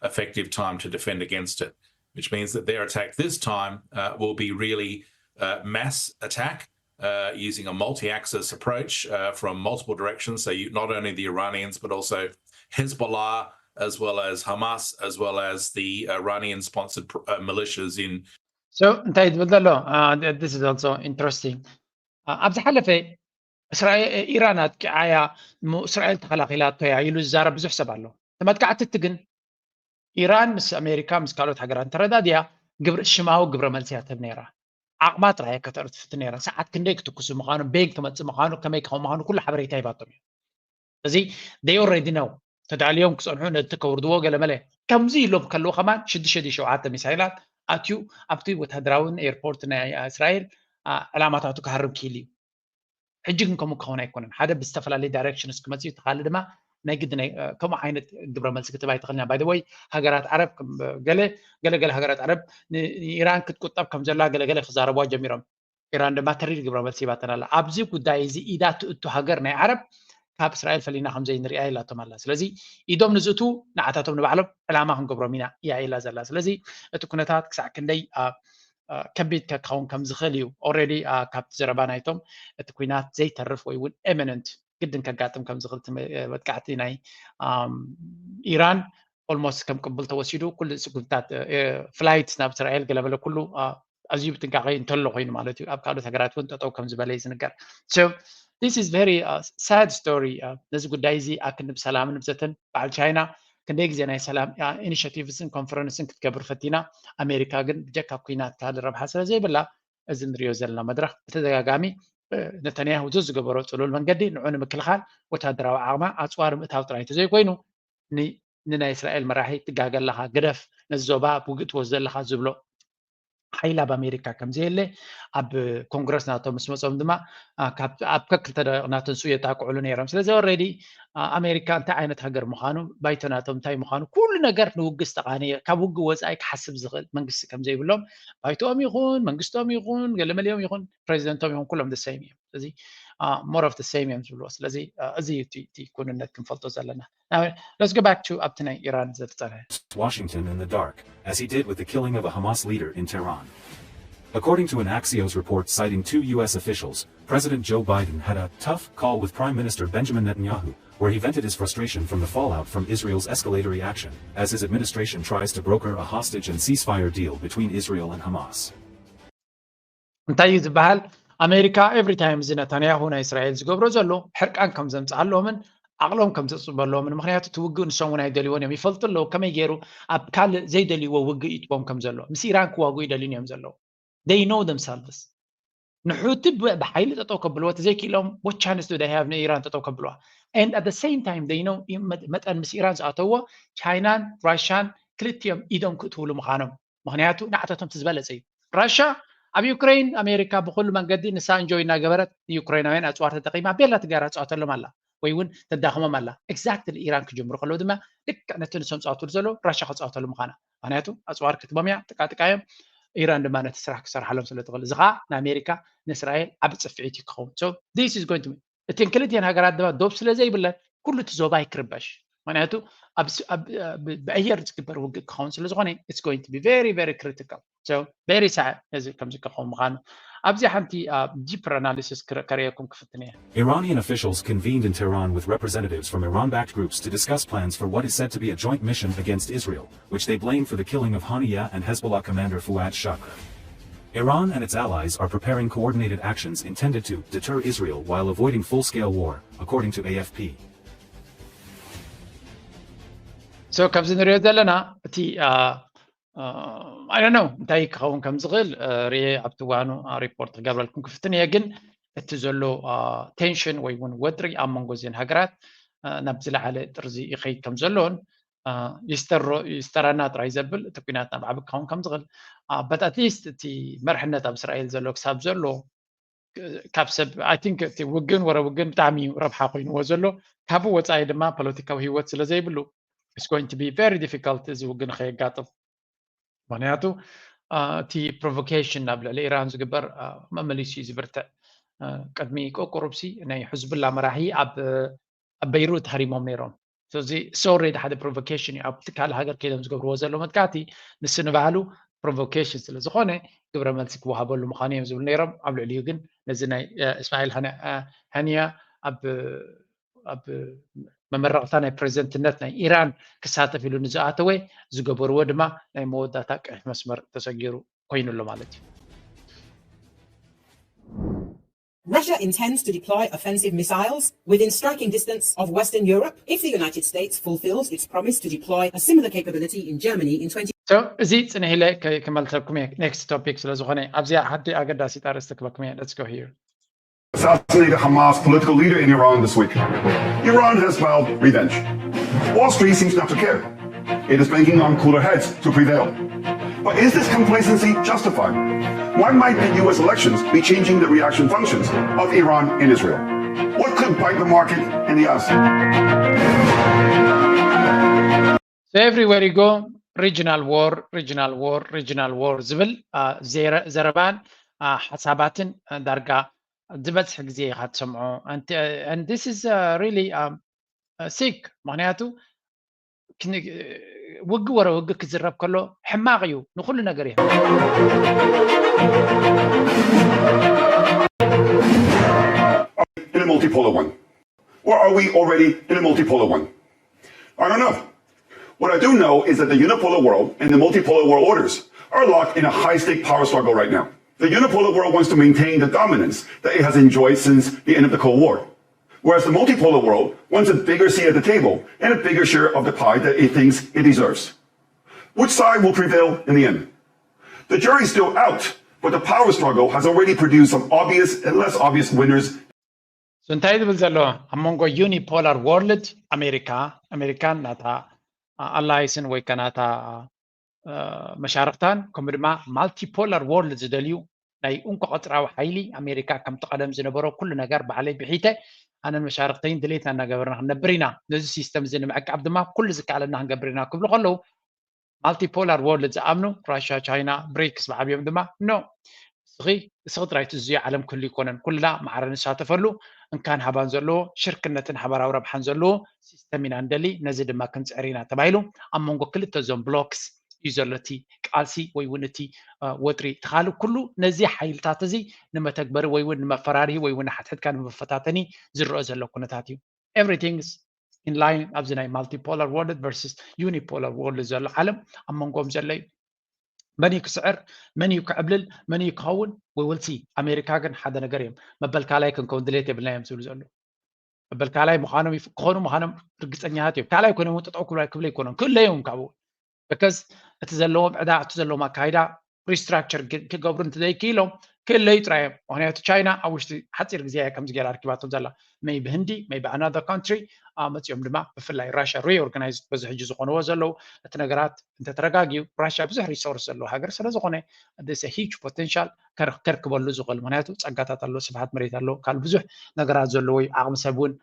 effective time to defend against it, which means that their attack this time uh, will be really uh, mass attack uh, using a multi-axis approach uh, from multiple directions. So you, not only the Iranians, but also Hezbollah, as well as Hamas, as well as the Iranian-sponsored uh, militias in. So እንታይ ትብል ዘሎ? This is also interesting. ኣብ ዝሓለፈ ኢራን ኣጥቂዓያ እሞ እስራኤል ተኸላኺላቶ እያ ኢሉ ዝዛረብ ብዙሕ ሰብ ኣሎ። ተመጥቃዕቲ እቲ ግን ኢራን ምስ ኣሜሪካ ምስ ካልኦት ሃገራት እንተረዳድያ ግብረ ሽማዊ ግብረ መልሲ እያ ትህብ ነይራ። ዓቕማ ጥራይ እያ ከተእርፍ ትፍትን ነይራ። ሰዓት ክንደይ ክትኩሱ ምዃኑ፣ በየን ክመጽእ ምዃኑ፣ ከመይ ክኸውን ምዃኑ ኩሉ ሓበሬታ ሂባቶም እዩ። እዚ they already know። ተዳልዮም ክጸንሑ ነቲ ከውርድዎ ገለመለ ከምዚ ኢሎም ከለዉ ከማን ሽዱሽተ ድዩ ሸውዓተ ሚሳይላት ኣትዩ ኣብቲ ወታደራውን ኤርፖርት ናይ እስራኤል ዕላማታቱ ክሃርም ክኢሉ እዩ። ሕጂ ግን ከምኡ ክኸውን ኣይኮነን። ሓደ ብዝተፈላለየ ዳይሬክሽንስ ክመፅእ እዩ፣ እቲ ካልእ ድማ ናይ ግዲ ከምኡ ዓይነት ግብረ መልሲ ክትብ ኣይትኽእልን። ባይ ወይ ሃገራት ዓረብ ገለ ገለ ገለ ሃገራት ዓረብ ንኢራን ክትቁጠብ ከም ዘላ ገለገለ ክዛረብዋ ጀሚሮም። ኢራን ድማ ተሪር ግብረ መልሲ ሂባተን ኣላ። ኣብዚ ጉዳይ እዚ ኢዳ ትእቱ ሃገር ናይ ዓረብ ካብ እስራኤል ፈሊና ከም ዘይንሪኣ ኢላቶም ኣላ። ስለዚ ኢዶም ንዝእቱ ንዓታቶም ንባዕሎም ዕላማ ክንገብሮም ኢና እያ ኢላ ዘላ። ስለዚ እቲ ኩነታት ክሳዕ ክንደይ ከቢድ ክኸውን ከም ዝኽእል እዩ። ኦልሬዲ ካብቲ ዘረባ ናይቶም እቲ ኩናት ዘይተርፍ ወይ እውን ኤሚነንት ግድን ከጋጥም ከም ዝኽእል መጥቃዕቲ ናይ ኢራን ኦልሞስት ከም ቅቡል ተወሲዱ ኩሉ ስጉምታት ፍላይት ናብ እስራኤል ገለበለ ኩሉ ኣዝዩ ብጥንቃቄ እንተሎ ኮይኑ ማለት እዩ። ኣብ ካልኦት ሃገራት እውን ጠጠው ከም ዝበለ እዩ ዝንገር። So this is very sad story። ነዚ ጉዳይ እዚ ኣክንዲ ብሰላምን ብዘተን በዓል ቻይና ክንደይ ግዜ ናይ ሰላም ኢኒሽቲቭስን ኮንፈረንስን ክትገብር ፈቲና፣ ኣሜሪካ ግን ብጀካ ኩናት ካልእ ረብሓ ስለ ዘይብላ እዚ ንሪኦ ዘለና መድረኽ ብተደጋጋሚ ነተንያሁ ዝዝገበሮ ፅሉል መንገዲ ንዑ ንምክልኻል ወታደራዊ ዓቕማ ኣፅዋር ምእታው ጥራይ እንተዘይኮይኑ ንናይ እስራኤል መራሒ ትጋገ ኣለኻ፣ ግደፍ፣ ነዚ ዞባ ውግእ ትወስዶ ኣለኻ ዝብሎ ሓይሊ ኣብ ኣሜሪካ ከም ዘየለ ኣብ ኮንግረስ ናቶም ምስ መፆም ድማ ኣብ ከክልተ ናተንሱ የጣቅዕሉ ነይሮም። ስለዚ ኦልሬዲ ኣሜሪካ እንታይ ዓይነት ሃገር ምዃኑ፣ ባይቶ ናቶም እንታይ ምዃኑ፣ ኩሉ ነገር ንውግእ ዝተቃነየ፣ ካብ ውግእ ወፃኢ ክሓስብ ዝኽእል መንግስቲ ከም ዘይብሎም ባይቶኦም ይኹን መንግስቶም ይኹን ገለመሊኦም ይኹን ፕሬዚደንቶም ይኹን ኩሎም ደሰይም እዮም። ስለዚ more of the same እዮም ዝብልዎ። ስለዚ እዚ እዩ እቲ ኩንነት ክንፈልጦ ዘለና። Now let's go back to ኣብቲ ናይ ኢራን ዘተፀረ Washington in the dark, as he did with the killing of a Hamas leader in Tehran. According to an Axios report citing two U S officials, President Joe Biden had a tough call with Prime Minister Benjamin Netanyahu, where he vented his frustration from the fallout from Israel's escalatory action, as his administration tries to broker a hostage and ceasefire deal between Israel and Hamas. እንታይ እዩ ዝበሃል? ኣሜሪካ ኤቭሪ ታይም እዚ ነታንያሁ ናይ እስራኤል ዝገብሮ ዘሎ ሕርቃን ከም ዘምፅኣሎምን ዓቕሎም ከም ዘፅበሎምን፣ ምክንያቱ እቲ ውግእ ንሶም እውን ኣይደልይዎን እዮም። ይፈልጡ ኣለዉ ከመይ ገይሩ ኣብ ካልእ ዘይደልይዎ ውግእ ይጥቦም ከም ዘሎ። ምስ ኢራን ክዋግኡ ይደልዩን እዮም ዘለዉ። They know themselves። ንሑቲ ብሓይሊ ጠጠው ከብልዎ ተዘይክኢሎም what chance do they have ንኢራን ጠጠው ከብልዋ? And at the same time they know መጠን ምስ ኢራን ዝኣተዎ ቻይናን ራሻን ክልቲኦም ኢዶም ክእትውሉ ምዃኖም። ምክንያቱ ንዓታቶም እቲ ዝበለፀ እዩ። ራሻ ኣብ ዩክሬን ኣሜሪካ ብኩሉ መንገዲ ንሳ እንጆይ እናገበረት ንዩክሬናውያን ኣፅዋር ተጠቂማ ቤላ ትጋራ ትፃወተሎም ኣላ ወይ እውን ተዳኽሞም ኣላ። ኤግዛክትሊ ኢራን ክጅምሩ ከለዉ ድማ ልክዕ ነቲ ንሶም ዝፃወትሉ ዘለዉ ራሻ ክፃወተሉ ምዃና። ምክንያቱ ኣፅዋር ክትቦም እያ፣ ጥቃጥቃ እዮም። ኢራን ድማ ነቲ ስራሕ ክሰርሓሎም ስለ ትኽእል፣ እዚ ከዓ ንኣሜሪካ ንእስራኤል ዓቢ ፅፍዒት እዩ ክኸውን። So this is going to እተን ክልቲኤን ሃገራት ድማ ዶብ ስለ ዘይብለን ኩሉ እቲ ዞባ ይክርበሽ። ምክንያቱ ብኣየር ዝግበር ውግእ ክኸውን ስለ ዝኾነ it's going to be very very critical። So very sad እዚ ከምዚ ክኸውን ምዃኑ ኣብዚ ሓንቲ ዲፐር ኣናሊሲስ ከርእየኩም ክፍትን እየ። Iranian officials convened in Tehran with representatives from Iran-backed groups to discuss plans for what is said to be a joint mission against Israel, which they blame for the killing of Haniyeh and Hezbollah commander Fuad Shukr. Iran and its allies are preparing coordinated actions intended to deter Israel while avoiding full-scale war, according to A F P. So ካብዚ ንሪኦ ዘለና እቲ I don't know እንታይ ክኸውን ከም ዝኽእል ርየ ኣብቲ ዋኑ ሪፖርት ክገብረልኩም ክፍትን እየ። ግን እቲ ዘሎ ቴንሽን ወይ እውን ወጥሪ ኣብ መንጎ እዚን ሃገራት ናብ ዝለዓለ ጥርዚ ይኸይድ ከም ዘሎን ይስተረና ጥራይ ዘብል እቲ ኩናት ናብ ዓቢ ክኸውን ከም ዝኽእል but at least እቲ መርሕነት ኣብ እስራኤል ዘሎ ክሳብ ዘሎ ካብ ሰብ I think እቲ ውግን ወረ ውግን ብጣዕሚ እዩ ረብሓ ኮይንዎ ዘሎ። ካብኡ ወፃኢ ድማ ፖለቲካዊ ህይወት ስለ ዘይብሉ it's going to be very difficult እዚ ውግን ከየጋጥም። ምክንያቱ እቲ ፕሮቮኬሽን ኣብ ልዕሊ ኢራን ዝግበር መመሊሱ እዩ ዝብርትዕ። ቅድሚ ቁሩብሲ ናይ ሕዝቡላ መራሒ ኣብ ኣብ በይሩት ሃሪሞም ነይሮም። እዚ ሶሬድ ሓደ ፕሮቮኬሽን እዩ። ኣብቲ ካልእ ሃገር ከይዶም ዝገብርዎ ዘሎ መጥቃዕቲ ንሱ ንባህሉ ፕሮቮኬሽን ስለ ዝኾነ ግብረ መልሲ ክወሃበሉ ምዃኑ እዮም ዝብሉ ነይሮም። ኣብ ልዕሊኡ ግን ነዚ ናይ እስማኤል ሃኒያ ኣብ ኣብ መመረቕታ ናይ ፕሬዚደንትነት ናይ ኢራን ክሳተፍ ኢሉ ንዝኣተወ ዝገበርዎ ድማ ናይ መወዳእታ ቀይሕ መስመር ተሰጊሩ ኮይኑ ኣሎ ማለት እዩ። Russia intends to deploy offensive missiles within striking distance of Western Europe if the United States fulfills its promise to deploy a similar capability in Germany in twenty. So እዚ ጽንሕ ኢለ ከ- ክመልሰልኩም እየ next topic ስለ ዝኾነ ኣብዚኣ ሓንቲ ኣገዳሲት ኣርእስቲ ክበኩም እየ let's go here Assassinated Hamas political leader in Iran this week. Iran has vowed revenge. Wall Street seems not to care. It is banking on cooler heads to prevail. But is this complacency justified? Why might the U S elections be changing the reaction functions of Iran and Israel? What could bite the market in the ass? So everywhere you go regional war regional war regional war ዝብል አ፣ ዘረ- ዘረባን አ፣ ሓሳባትን አ፣ ዳርጋ ዝበዝሕ ግዜ ኢኻ ትሰምዖ and, uh, and this is uh, really um, uh, sick ምክንያቱ ክን- ውግ ወረ ውግ ክዝረብ ከሎ ሕማቕ እዩ ንኩሉ ነገር እዩ In a multipolar one? Or are we already in a multipolar one? I don't know. What I do know is that the unipolar world and the multipolar world orders are locked in a high stake power struggle right now. The unipolar world wants to maintain the dominance that it has enjoyed since the end of the Cold War, whereas the multipolar world wants a bigger seat at the table and a bigger share of the pie that it thinks it deserves. Which side will prevail in the end? The jury's still out, but the power struggle has already produced some obvious and less obvious winners. So እንታይ ዝብል ዘሎ ኣብ መንጎ unipolar world ኣሜሪካ ኣሜሪካን ናታ ኣላይስን ወይ ከናታ መሻርክታን ከምኡ ድማ multipolar world ዝደልዩ ናይ እንኮ ቀፅራዊ ሓይሊ ኣሜሪካ ከምቲ ቀደም ዝነበሮ ኩሉ ነገር ባዕለይ ብሒተ ኣነን መሻርክተይን ድሌትና እናገበርና ክንነብር ኢና ነዚ ሲስተም እዚ ንምዕቃብ ድማ ኩሉ ዝከኣለና ክንገብር ኢና ክብሉ ከለዉ multipolar world ዝኣምኑ ራሽያ ቻይና ብሪክስ ብዓብዮም ድማ no እስኺ እስኺ ጥራይ ትዝዮ ዓለም ክህሉ ይኮነን ኩላ ማዕረ ንሳተፈሉ እንካን ሃባን ዘለዎ ሽርክነትን ሓበራዊ ረብሓን ዘለዎ ሲስተም ኢና ንደሊ ነዚ ድማ ክንፅዕር ኢና ተባሂሉ ኣብ መንጎ ክልተ ዞም blocks እዩ ዘሎ እቲ ቃልሲ ወይ እውን እቲ ወጥሪ እቲ ካልእ ኩሉ ነዚ ሓይልታት እዚ ንመተግበሪ ወይ እውን ንመፈራርሂ ወይ እውን ንሓትሕትካ ንመፈታተኒ ዝረአ ዘሎ ኩነታት እዩ everything in line ኣብዚ ናይ multipolar world versus unipolar world ዘሎ ዓለም ኣብ መንጎም ዘሎ እዩ መን እዩ ክስዕር መን እዩ ክዕብልል መን እዩ ክኸውን we will see ኣሜሪካ ግን ሓደ ነገር እዮም መበል ካልኣይ ክንከውን ድሌት የብልና እዮም ዝብሉ ዘለዉ መበል ካልኣይ ምዃኖም ክኾኑ ምዃኖም ርግፀኛታት እዮም ካልኣይ ኮይኖም ጠጠው ክብሉ ክብለ ይኮኖም ክእለ እዮም ካብኡ because እቲ ዘለዎም ዕዳ እቲ ዘለዎም ኣካይዳ restructure ክገብሩ እንተዘይክኢሎም ክእለዩ ጥራይ እዮም ምክንያቱ ቻይና ኣብ ውሽጢ ሓፂር ግዜ እያ ከምዚ ገይራ ኣርኪባቶም ዘላ maybe ህንዲ maybe another country መፂኦም ድማ ብፍላይ ራሽያ reorganize በዚ ሕጂ ዝኾንዎ ዘለዉ እቲ ነገራት እንተተረጋጊዩ ራሽያ ብዙሕ resource ዘለዎ ሃገር ስለዝኾነ huge potential ከርክበሉ ዝኽእል ምክንያቱ ፀጋታት ኣሎ ስፍሓት መሬት ኣሎ ካልእ ብዙሕ ነገራት ዘለዎ እዩ ዓቕሚ ሰብ እውን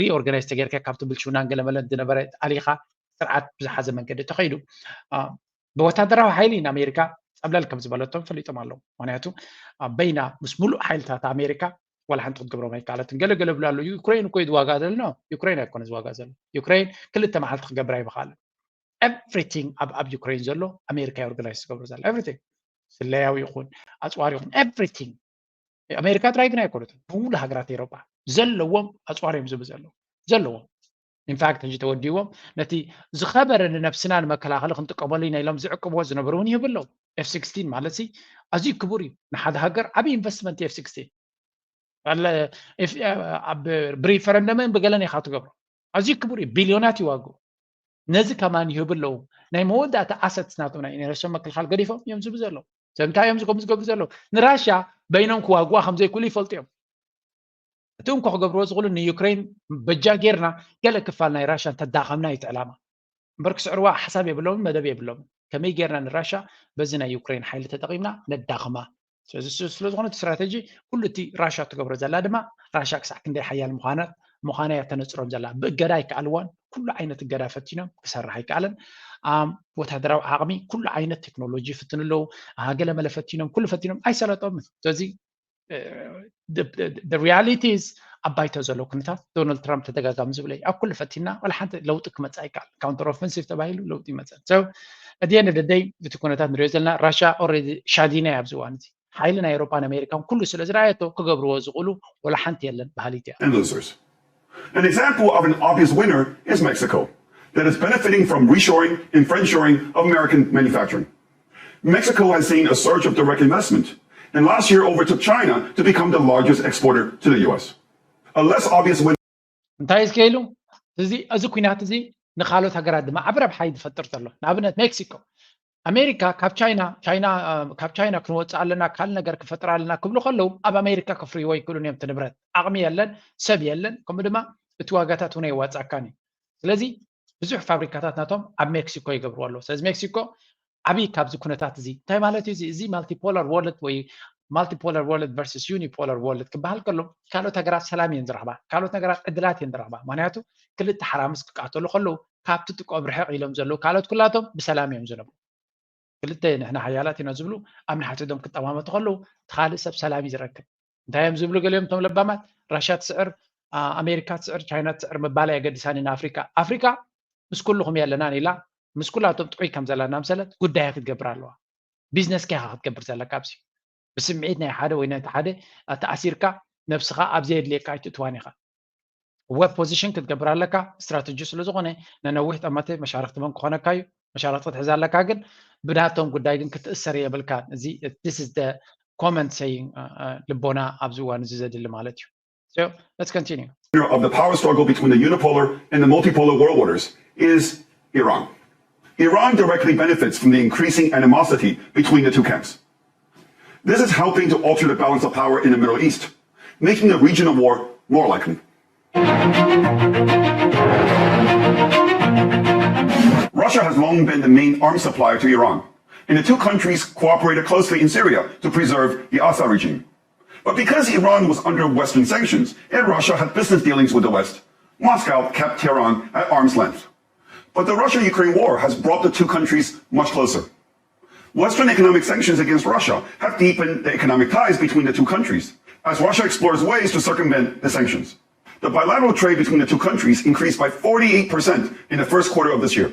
reorganize ተገይርካ ካብቲ ብልሽውናን ገለመለን ዝነበረ ኣሊኻ ስርዓት ብዝሓዘ መንገዲ ተኸይዱ ብወታደራዊ ሓይሊ ንኣሜሪካ ፀብለል ከም ዝበለቶም ፈሊጦም ኣለዉ ምክንያቱ በይና ምስ ሙሉእ ሓይልታት ኣሜሪካ ዋላ ሓንቲ ክትገብሮም ኣይከኣለትን ገለ ገለ ብላ ኣሎ ዩክሬን እኮ ዝዋጋ ዘሎ ዩክሬን ኣይኮነ ዝዋጋ ዘሎ ዩክሬን ክልተ መዓልቲ ክገብር ኣይምኽኣልን everything ኣብ ኣብ ዩክሬን ዘሎ ኣሜሪካ ኦርጋናይዝ ትገብሮ ዘላ everything ስለያዊ ይኹን ኣፅዋር ይኹን everything ኣሜሪካ ጥራይ ግን ኣይኮነትን ብሙሉ ሃገራት ኤሮጳ ዘለዎም ኣፅዋር እዮም ዝህቡ ዘለዉ ዘለዎም ኢንፋክት ሕጂ ተወዲዎም ነቲ ዝኸበረ ንነብስና ንመከላኸሊ ክንጥቀመሉ ኢና ኢሎም ዝዕቅብዎ ዝነበሩ እውን ይህቡ ኣለዉ ኤፍ ስክስቲን ማለት ሲ ኣዝዩ ክቡር እዩ ንሓደ ሃገር ዓብዪ ኢንቨስትመንት ኤፍ ስክስቲን ኣብ ብሪፈረንደምን ብገለን ኢኻ ትገብሮ ኣዝዩ ክቡር እዩ ቢልዮናት ይዋግኡ ነዚ ከማን ይህቡ ኣለዉ ናይ መወዳእታ ኣሰትስ ናቶም ናይ ኢነርሽን መክልኻል ገዲፎም እዮም ዝህቡ ዘለዉ ሰምንታይ እዮም ዝከም ዝገብሩ ዘለዉ ንራሽያ በይኖም ክዋግዋ ከም ዘይክእሉ ይፈልጡ እዮም እቲ እንኮ ክገብርዎ ዝኽእሉ ንዩክሬን በጃ ጌርና ገለ ክፋል ናይ ራሽያ እንተዳኸምና እዩ እቲ ዕላማ እምበር ክስዕርዋ ሓሳብ የብሎምን መደብ የብሎምን ከመይ ጌርና ንራሽያ በዚ ናይ ዩክሬን ሓይሊ ተጠቒምና ነዳኽማ ስለዚ ስለዝኾነ እቲ ስትራተጂ ኩሉ እቲ ራሽያ ትገብሮ ዘላ ድማ ራሽያ ክሳዕ ክንደይ ሓያል ምዃና ምዃና እያ ተነፅሮም ዘላ ብእገዳ ኣይከኣልዋን ኩሉ ዓይነት እገዳ ፈቲኖም ክሰርሕ ኣይከኣለን ወታደራዊ ዓቕሚ ኩሉ ዓይነት ቴክኖሎጂ ይፍትኑ ኣለዉ ገለመለ ፈቲኖም ኩሉ ፈቲኖም ኣይሰለጦምን ስለዚ reality is ኣብ ባይታ ዘሎ ኩነታት ዶናልድ ትራምፕ ተደጋጋሚ ዝብለ ኣብ ኩሉ ፈቲና ዋላ ሓንቲ ለውጢ ክመፅእ ኣይከኣል counter offensive ተባሂሉ ለውጢ ይመፅእ so at the end of the day እቲ ኩነታት ንሪኦ ዘለና ራሽያ already ሻዲና እያ ኣብዚ እዋን እዚ ሓይሊ ናይ ኤሮፓን ኣሜሪካን ኩሉ ስለ ዝረኣየቶ ክገብርዎ ዝኽእሉ ዋላ ሓንቲ የለን በሃሊት እያ and losers. An example of an obvious winner is Mexico, that is benefiting from reshoring and friendshoring of American manufacturing. Mexico has seen a surge of direct investment and last year overtook China to become the largest exporter to the U S. A less obvious win. እንታይ እስከ ኢሉ እዚ እዚ ኩናት እዚ ንካልኦት ሃገራት ድማ ዓብ ረብሓ እዩ ዝፈጥር ዘሎ። ንኣብነት ሜክሲኮ ኣሜሪካ ካብ ቻይና ቻይና ካብ ቻይና ክንወፅእ ኣለና ካልእ ነገር ክፈጥር ኣለና ክብሉ ከለዉ ኣብ ኣሜሪካ ክፍርይዎ ይክእሉን እዮም። እቲ ንብረት ዓቕሚ የለን፣ ሰብ የለን፣ ከምኡ ድማ እቲ ዋጋታት እውን ኣየዋፅኣካን እዩ። ስለዚ ብዙሕ ፋብሪካታት ናቶም ኣብ ሜክሲኮ ይገብርዎ ኣለዉ። ስለዚ ሜክሲኮ ዓብዪ ካብዚ ኩነታት እዚ እንታይ ማለት እዩ? እዚ multipolar world ወይ multipolar world versus unipolar world ክበሃል ከሎ ካልኦት ሃገራት ሰላም እየን ዝረኽባ፣ ካልኦት ነገራት ዕድላት እየን ዝረኽባ። ምክንያቱ ክልተ ሓራምስ ክቃተሉ ከለዉ ካብቲ ጥቆም ርሕቕ ኢሎም ዘለዉ ካልኦት ኩላቶም ብሰላም እዮም ዝነብሩ። ክልተ ንሕና ሓያላት ኢና ዝብሉ ኣብ ንሓትዶም ክጠማመቱ ከለዉ እቲ ካልእ ሰብ ሰላም እዩ ዝረክብ። እንታይ እዮም ዝብሉ ገሊኦም እቶም ለባማት? ራሻ ትስዕር፣ ኣሜሪካ ትስዕር፣ ቻይና ትስዕር ምባል ኣየገድሳን ኢና። ኣፍሪካ ኣፍሪካ ምስ ኩልኹም የለናን ኢላ ምስ ኩላቶም ጥዑይ ከም ዘለና ምሰለት ጉዳያ ክትገብር ኣለዋ። ቢዝነስ ከይኻ ክትገብር ዘለካ ኣብዚ ብስምዒት ናይ ሓደ ወይ ነቲ ሓደ ተኣሲርካ ነብስኻ ኣብ ዘየድልየካ ኣይትእትዋን ኢኻ። ዌብ ፖዚሽን ክትገብር ኣለካ። ስትራተጂ ስለ ዝኾነ ነነዊሕ ጠመተ መሻርክቲ ባንክ ክኾነካ እዩ። መሻርክቲ ክትሕዝ ኣለካ፣ ግን ብናቶም ጉዳይ ግን ክትእሰር የብልካ። እዚ this is the common saying ልቦና ኣብዚ እዋን እዚ ዘድሊ ማለት እዩ። So let's continue. Of the power struggle between the unipolar and the multipolar world orders is Iran. Iran directly benefits from the increasing animosity between the two camps. This is helping to alter the balance of power in the Middle East, making a regional war more likely. Russia has long been the main arms supplier to Iran, and the two countries cooperated closely in Syria to preserve the Assad regime. But because Iran was under Western sanctions and Russia had business dealings with the West, Moscow kept Tehran at arm's length. But the Russia Ukraine war has brought the two countries much closer. Western economic sanctions against Russia have deepened the economic ties between the two countries, as Russia explores ways to circumvent the sanctions. The bilateral trade between the two countries increased by forty-eight percent in the first quarter of this year.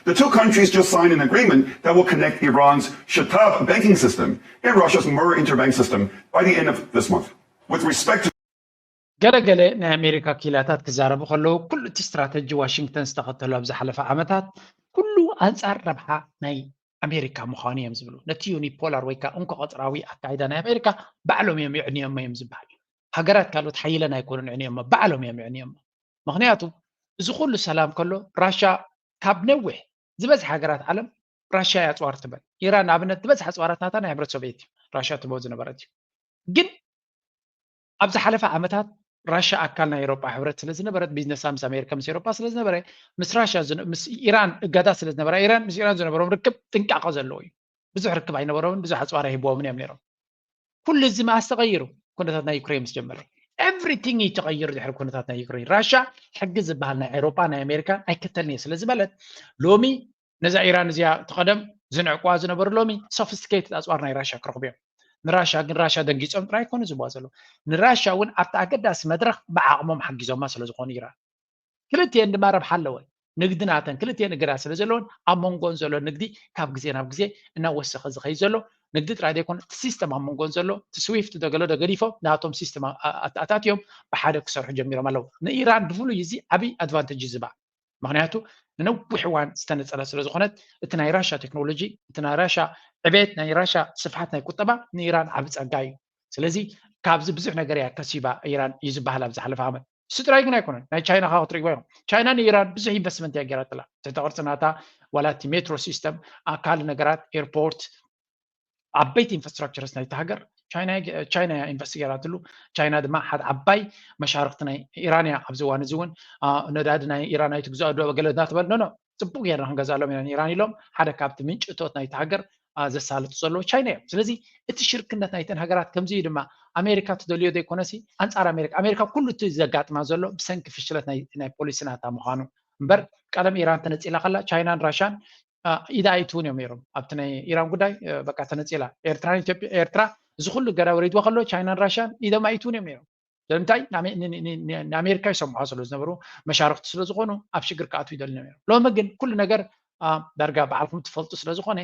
The two countries just signed an agreement that will connect Iran's Shatab banking system and Russia's Mir interbank system by the end of this month. With respect to ገለገለ ናይ ኣሜሪካ ክኢላታት ክዛረቡ ከለዉ ኩሉ እቲ ስትራተጂ ዋሽንግተን ዝተኸተሉ ኣብ ዝሓለፈ ዓመታት ኩሉ ኣንጻር ረብሓ ናይ ኣሜሪካ ምዃኑ እዮም ዝብሉ። ነቲ ዩኒፖላር ወይ ከዓ እንኮ ቀጽራዊ ኣካይዳ ናይ ኣሜሪካ ባዕሎም እዮም ይዕንዮሞ እዮም ዝበሃል። ሃገራት ካልኦት ሓይለን ኣይኮኑን ይዕንዮሞ፣ ባዕሎም እዮም ይዕንዮሞ። ምክንያቱ እዚ ኩሉ ሰላም ከሎ ራሻ ካብ ነዊሕ ዝበዝሐ ሃገራት ዓለም ራሻ እያ ኣፅዋር ትበል። ኢራን ንኣብነት ዝበዝሐ ኣፅዋራት ናታ ናይ ሕብረት ሶቪየት እዩ ራሻ ትቦ ዝነበረት እዩ። ግን ኣብ ዝሓለፈ ዓመታት ራሻ ኣካል ናይ ኤሮጳ ሕብረት ስለ ዝነበረት ቢዝነሳ ምስ ኣሜሪካ ምስ ኤሮጳ ስለ ዝነበረ ምስ ራሻ ምስ ኢራን እገዳ ስለ ዝነበራ ኢራን ምስ ኢራን ዝነበሮም ርክብ ጥንቃቐ ዘለዎ እዩ። ብዙሕ ርክብ ኣይነበሮምን፣ ብዙሕ ኣፅዋር ኣይህብዎምን እዮም ነይሮም። ኩሉ እዚ መኣስ ተቐይሩ? ኩነታት ናይ ዩክሬን ምስ ጀመረ ኤቭሪቲንግ እዩ ተቐይሩ። ድሕሪ ኩነታት ናይ ዩክሬን ራሻ ሕጊ ዝበሃል ናይ ኤሮጳ ናይ ኣሜሪካ ኣይከተልን እየ ስለ ዝበለት ሎሚ ነዛ ኢራን እዚኣ ተቐደም ዝንዕቅዋ ዝነበሩ ሎሚ ሶፊስቲኬትድ ኣፅዋር ናይ ራሻ ክረኽቡ እዮም። ንራሻ ግን ራሻ ደንጊፆም ጥራይ ኣይኮኑ ዝብዋ ዘለዉ። ንራሻ እውን ኣብቲ ኣገዳሲ መድረኽ ብዓቕሞም ሓጊዞማ ስለ ዝኾኑ ኢራን ክልቲኤን ድማ ረብሓ ኣለወን። ንግዲ ናተን ክልቲኤን እገዳ ስለ ዘለወን ኣብ መንጎን ዘሎ ንግዲ ካብ ግዜ ናብ ግዜ እናወሰኸ ዝኸይድ ዘሎ ንግዲ ጥራይ ዘይኮነ እቲ ሲስተም ኣብ መንጎን ዘሎ እቲ ስዊፍት ደገሎ ደገዲፎም ናቶም ሲስተም ኣተኣታትዮም ብሓደ ክሰርሑ ጀሚሮም ኣለዉ። ንኢራን ብፍሉይ እዚ ዓብይ ኣድቫንቴጅ ዝባ ምክንያቱ ንነዊሕ እዋን ዝተነፀለ ስለ ዝኾነት እቲ ናይ ራሻ ቴክኖሎጂ እቲ ናይ ራሻ ዕቤት ናይ ራሻ ስፍሓት ናይ ቁጠባ ንኢራን ዓብ ፀጋ እዩ። ስለዚ ካብዚ ብዙሕ ነገር እያ ከሲባ ኢራን እዩ ዝበሃል ኣብ ዝሓለፈ ዓመት። እሱ ጥራይ ግን ኣይኮነን። ናይ ቻይና ካ ክትሪእዎ ኢኹም። ቻይና ንኢራን ብዙሕ ኢንቨስትመንት እያ ገይራትላ። ትሕቲ ቅርፂ ናታ ዋላ እቲ ሜትሮ ሲስተም ኣካል ነገራት ኤርፖርት ዓበይቲ ኢንፍራስትራክቸርስ ናይቲ ሃገር ቻይና እያ ኢንቨስት ገይራትሉ። ቻይና ድማ ሓደ ዓባይ መሻርክቲ ናይ ኢራን እያ። ኣብዚ እዋን እዚ እውን ነዳዲ ናይ ኢራን ኣይትግዝኦ ዶ ገለ እናተበል ኖ ኖ ፅቡቅ ጌርና ክንገዝኣሎም ኢና ንኢራን ኢሎም ሓደ ካብቲ ምንጭ እቶት ናይቲ ሃገር ዘሳልጡ ዘለዉ ቻይና እዮም። ስለዚ እቲ ሽርክነት ናይተን ሃገራት ከምዚ እዩ ድማ ኣሜሪካ ትደልዮ ዘይኮነሲ ኣንፃር ኣሜሪካ ኣሜሪካ ኩሉ እቲ ዘጋጥማ ዘሎ ብሰንኪ ፍሽለት ናይ ፖሊሲ ናታ ምዃኑ እምበር ቀደም ኢራን ተነፂላ ከላ ቻይናን ራሻን ኢዳ ኣይትውን እዮም ነይሮም ኣብቲ ናይ ኢራን ጉዳይ በቃ ተነፂላ ኤርትራን ኢትዮጵያ ኤርትራ እዚ ኩሉ ገዳ ወሪድዋ ከሎ ቻይናን ራሻን ኢዶም ኣይትውን እዮም ነይሮም ስለምንታይ ንኣሜሪካ ይሰምዖ ስለ ዝነበሩ መሻርክቲ ስለ ዝኾኑ ኣብ ሽግር ክኣትዉ ይደሊ ነይሮም ሎሚ ግን ኩሉ ነገር ዳርጋ ባዕልኩም ትፈልጡ ስለ ዝኾነ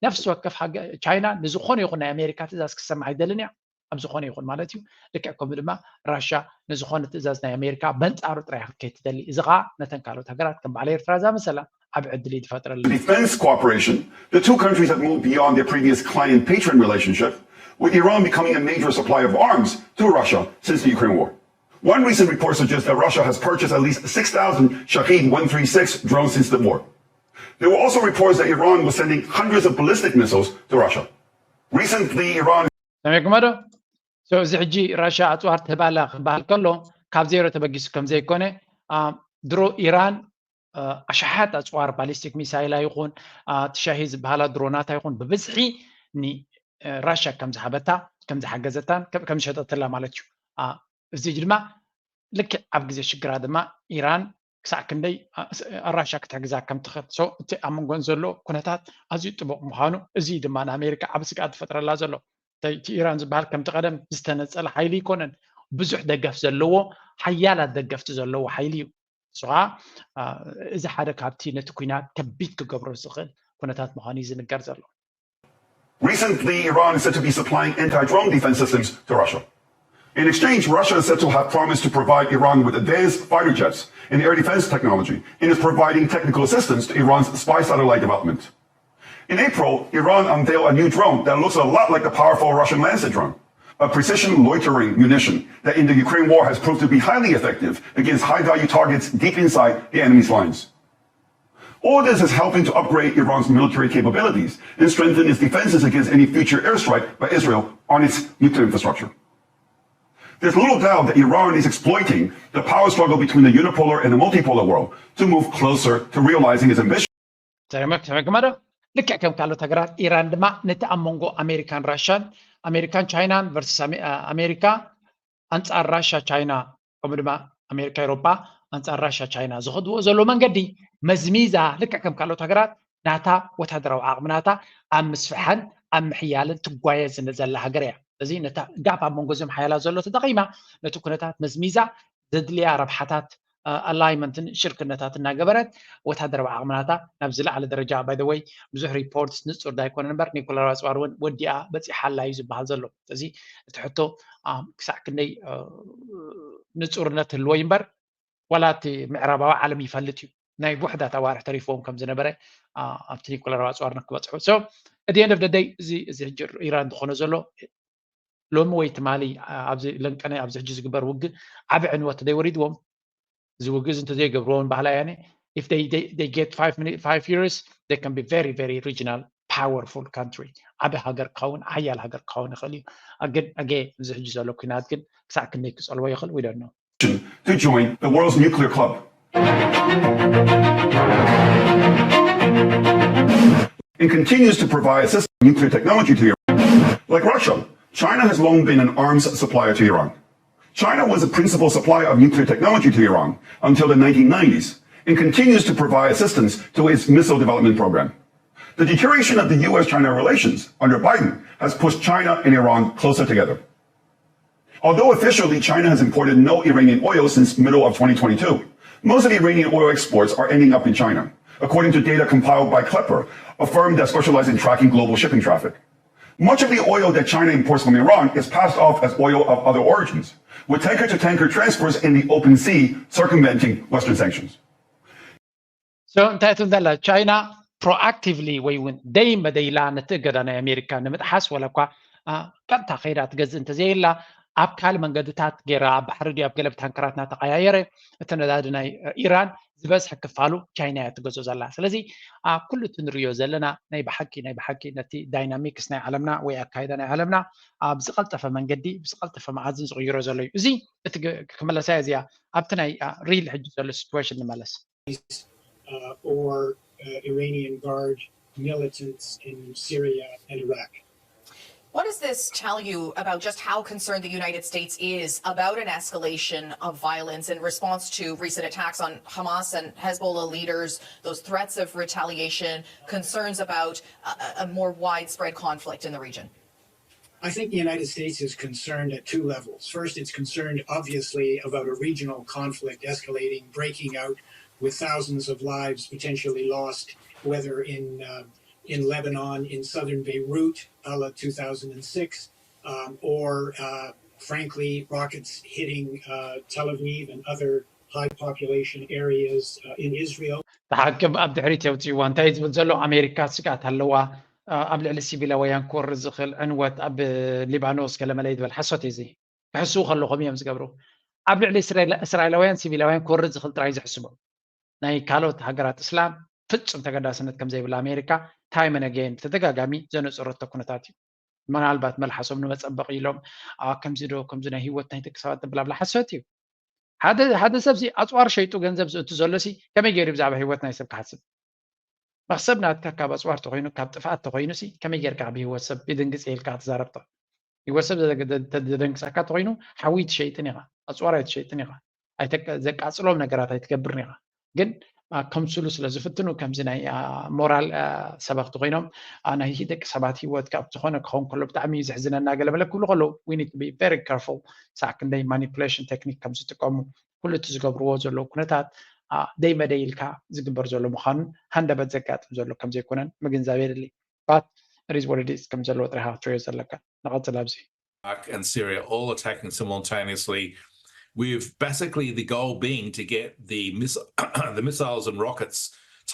ነፍሲ ወከፍ ቻይና ንዝኾነ ይኹን ናይ ኣሜሪካ ትእዛዝ ክሰምዕ ኣይደልን እያ ኣብ ዝኾነ ይኹን ማለት እዩ ልክዕ ከምኡ ድማ ራሻ ንዝኾነ ትእዛዝ ናይ ኣሜሪካ በንፃሩ ጥራይ ክትከይድ ትደሊ እዚ ከዓ ነተን ካልኦት ሃገራት ከም በዓል ኤርትራ ዝኣመሰላ ዓብ ዕድል እዩ ዝፈጥረለን defense cooperation, the two countries have moved beyond their previous client-patron relationship, with Iran becoming a major supplier of arms to Russia since the Ukraine war. One recent report suggests that Russia has purchased at least six thousand Shahed one three six drones since the war. There were also reports that Iran was sending hundreds of ballistic missiles to Russia. Recently, Iran ሰሚዕኩሞ ዶ? So እዚ ሕጂ ራሽያ ኣፅዋር ትህብ ኣላ ክበሃል ከሎ ካብ ዜሮ ተበጊሱ ከም ዘይኮነ ድሮ ኢራን ኣሽሓት ኣፅዋር ባሊስቲክ ሚሳይላ ይኹን እቲ ሻሂድ ዝበሃላ ድሮናታ ይኹን ብብዝሒ ንራሽያ ከም ዝሃበታ ከም ዝሓገዘታን ከም ዝሸጠትላ ማለት እዩ። እዚ ድማ ልክዕ ኣብ ግዜ ሽግራ ድማ ኢራን ክሳዕ ክንደይ ራሽያ ክትሕግዛ ከም ትኽእል እቲ ኣብ መንጎን ዘሎ ኩነታት ኣዝዩ ጥቡቕ ምዃኑ እዚ ድማ ንኣሜሪካ ዓብ ስግኣት ዝፈጥረላ ዘሎ። እቲ ኢራን ዝበሃል ከምቲ ቀደም ዝተነፀለ ሓይሊ ኣይኮነን፣ ብዙሕ ደገፍ ዘለዎ ሓያላት ደገፍቲ ዘለዎ ሓይሊ እዩ። እሱ ከዓ እዚ ሓደ ካብቲ ነቲ ኩናት ከቢድ ክገብሮ ዝኽእል ኩነታት ምዃኑ እዩ ዝንገር ዘሎ። Recently, Iran is said to be supplying anti-drone defense systems to Russia. In exchange, Russia is said to have promised to provide Iran with advanced fighter jets and air defense technology and is providing technical assistance to Iran's spy satellite development. In April, Iran unveiled a new drone that looks a lot like the powerful Russian Lancet drone, a precision loitering munition that in the Ukraine war has proved to be highly effective against high value targets deep inside the enemy's lines. All this is helping to upgrade Iran's military capabilities and strengthen its defenses against any future airstrike by Israel on its nuclear infrastructure. There's little doubt that Iran is exploiting the power struggle between the unipolar and the multipolar world to move closer to realizing its ambition. ተመክመዶ ልክዕ ከም ካልኦት ሃገራት ኢራን ድማ ነቲ ኣብ መንጎ ኣሜሪካን ራሽያን ኣሜሪካን ቻይናን ቨርስ ኣሜሪካ ኣንጻር ራሽያ ቻይና ከምኡ ድማ ኣሜሪካ ኤሮጳ ኣንጻር ራሽያ ቻይና ዝኸድዎ ዘሎ መንገዲ መዝሚዛ ልክዕ ከም ካልኦት ሃገራት ናታ ወታደራዊ ዓቕሚ ናታ ኣብ ምስፍሐን ኣብ ምሕያልን ትጓየ ዘላ ሃገር እያ። እዚ ነታ ጋፕ ኣብ መንጎ እዞም ሓያላት ዘሎ ተጠቒማ ነቲ ኩነታት መዝሚዛ ዘድልያ ረብሓታት ኣላይመንትን ሽርክነታት እናገበረት ወታደራዊ ዓቕምናታ ናብ ዝለዓለ ደረጃ ባይ ወይ ብዙሕ ሪፖርትስ ንጹር ዳይኮነ እምበር ኒኮላር ኣጽዋር እውን ወዲኣ በፂሓላ እዩ ዝበሃል ዘሎ። እዚ እቲ ሕቶ ክሳዕ ክንደይ ንጹርነት ህልዎ እዩ እምበር ዋላ እቲ ምዕራባዊ ዓለም ይፈልጥ እዩ ናይ ውሕዳት ኣዋርሕ ተሪፍዎም ከም ዝነበረ ኣብቲ ኒኮላር ኣጽዋር ንክበፅሑ so እቲ end of the day እዚ እዚ ሕጂ ኢራን ዝኾነ ዘሎ ሎሚ ወይ ትማሊ ኣብዚ ለንቀነ ኣብዚ ሕጂ ዝግበር ውግእ ዓቢ ዕንወት ዘይወሪድዎም እዚ ውግእ እዚ እንተዘይገብርዎ እውን ባህላ ያኔ if they, they, they get five, minute, five years they can be very very regional powerful country ዓቢ ሃገር ክኸውን ሓያል ሃገር ክኸውን ይኽእል እዩ። ግን ኣገ እዚ ሕጂ ዘሎ ኩናት ግን ክሳዕ ክንደይ ክፀልዎ ይኽእል we don't know. To join the world's nuclear club. And continues to provide assistance nuclear technology to Iran. Like Russia, China has long been an arms supplier to Iran. China was a principal supplier of nuclear technology to Iran until the nineteen nineties and continues to provide assistance to its missile development program. The deterioration of the U S China relations under Biden has pushed China and Iran closer together. Although officially China has imported no Iranian oil since middle of twenty twenty-two, most of the Iranian oil exports are ending up in China, according to data compiled by Klepper, a firm that specializes in tracking global shipping traffic. Much of the oil that China imports from Iran is passed off as oil of other origins, with tanker-to-tanker transfers in the open sea circumventing Western sanctions. So እንታይ ትብል ዘላ ቻይና proactively ወይ እውን ደይ መደይላ ነቲ እገዳ ናይ ኣሜሪካ ንምጥሓስ ወላ እኳ ቀጥታ ከይዳ ትገዝእ እንተዘየላ ኣብ ካልእ መንገድታት ገይራ ኣብ ባሕሪ ድዩ ኣብ ገለ ብታንከራት እናተቀያየረ እቲ ነዳዲ ናይ ኢራን ዝበዝሐ ክፋሉ ቻይና እያ ትገዝኦ ዘላ። ስለዚ ኣብ ኩሉ እቲ ንሪኦ ዘለና ናይ ብሓቂ ናይ ብሓቂ ነቲ ዳይናሚክስ ናይ ዓለምና ወይ ኣካይዳ ናይ ዓለምና ኣብ ዝቀልጠፈ መንገዲ ብዝቀልጠፈ መዓዝን ዝቕይሮ ዘሎ እዩ። እዚ እቲ ክመለሳ እዚኣ ኣብቲ ናይ ሪል ሕጂ ዘሎ ሲትዌሽን ንመለስ። uh, or uh, Iranian Guard militants in Syria and Iraq. What does this tell you about just how concerned the United States is about an escalation of violence in response to recent attacks on Hamas and Hezbollah leaders, those threats of retaliation, concerns about a, a more widespread conflict in the region? I think the United States is concerned at two levels. First, it's concerned, obviously, about a regional conflict escalating, breaking out, with thousands of lives potentially lost, whether in, uh, in Lebanon, in southern Beirut, a la two thousand six, um, or, uh, frankly, rockets hitting uh, Tel Aviv and other high population areas uh, in Israel. ተሓክም ኣብ ድሕሪት የውፅእዋ እንታይ ዝብል ዘሎ ኣሜሪካ ስጋት ኣለዋ ኣብ ልዕሊ ሲቪላውያን ክወርድ ዝኽእል ዕንወት ኣብ ሊባኖስ ገለመለ ይበል ሓሶት እዩ። እዚ ክሕስቡ ከለኹም እዮም ዝገብሩ። ኣብ ልዕሊ እስራኤላውያን ሲቪላውያን ክወርድ ዝኽእል ጥራይ ዝሕስቦም። ናይ ካልኦት ሃገራት እስላም ፍጹም ተገዳስነት ከም ዘይብላ ኣሜሪካ ታይም ን ኣገይን ብተደጋጋሚ ዘነጸረቶ ኩነታት እዩ። ምናልባት መልሓሶም ንመጸበቒ ኢሎም ከምዚ ዶ ከምዚ ናይ ህይወት ናይ ደቂ ሰባት ተብላብላ ሓሶት እዩ። ሓደ ሰብ ኣፅዋር ሸይጡ ገንዘብ ዝእቱ ዘሎ ሲ ከመይ ገይሩ ብዛዕባ ህይወት ናይ ሰብ ክሓስብ? መኽሰብ ናትካ ካብ ኣፅዋር ተኮይኑ ካብ ጥፍኣት ተኮይኑ ሲ ከመይ ጌርካ ብህይወት ሰብ ይድንግፅ ኢልካ ክትዛረብ? ህይወት ሰብ ዘደንግፀካ ተኮይኑ ሓዊ ትሸይጥን ኢኻ፣ ኣፅዋር ኣይትሸይጥን ኢኻ፣ ዘቃፅሎም ነገራት ኣይትገብርን ኢኻ። ግን ከምስሉ ስለ ዝፍትኑ ከምዚ ናይ ሞራል ሰበኽቲ ኮይኖም ናይ ደቂ ሰባት ህይወት ካብ ዝኾነ ክኸውን ከሎ ብጣዕሚ እዩ ዘሕዝነና ገለ መለ ክብሉ ከለዉ we need to be very careful። ሳዕ ክንደይ ማኒፕሌሽን ቴክኒክ ከም ዝጥቀሙ ኩሉ እቲ ዝገብርዎ ዘለዉ ኩነታት ደይ መደይ ኢልካ ዝግበር ዘሎ ምዃኑን ሃንደበት ዘጋጥም ዘሎ ከም ዘይኮነን ምግንዛብ የድሊ። But it is what it is ከም ዘለዎ ጥራይ ኢኻ ክትሪኦ ዘለካ። ንቐጽል ኣብዚ። Iraq and Syria all attacking simultaneously, with basically the goal being to get the miss- the missiles and rockets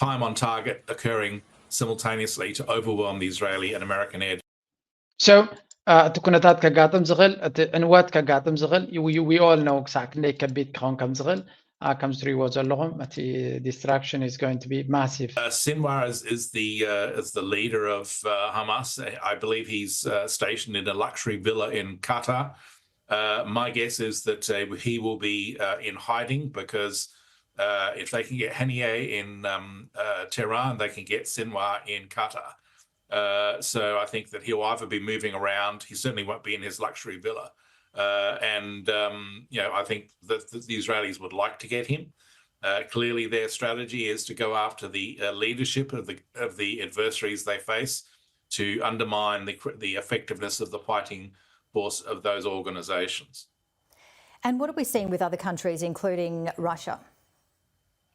time on target occurring simultaneously to overwhelm the Israeli and American air. So እቲ ኩነታት ከጋጥም ዝኽእል እቲ ዕንወት ከጋጥም ዝኽእል we all know ክሳዕ ክንደይ ከቢድ ክኸውን ከም ዝኽእል ከም ዝትሪእዎ ዘለኹም እቲ destruction is going to be massive. Uh, Sinwar is, is the uh, is the leader of uh, Hamas. I believe he's uh, stationed in a luxury villa in Qatar. Uh, my guess is that uh, he will be uh, in hiding because uh, if they can get Haniyeh in um, uh, Tehran, they can get Sinwar in Qatar. Uh, so I think that he'll either be moving around. He certainly won't be in his luxury villa. Uh, and um, you know, I think that the Israelis would like to get him. Uh, clearly, their strategy is to go after the uh, leadership of the of the adversaries they face to undermine the the effectiveness of the fighting force of those organisations. And what are we seeing with other countries, including Russia?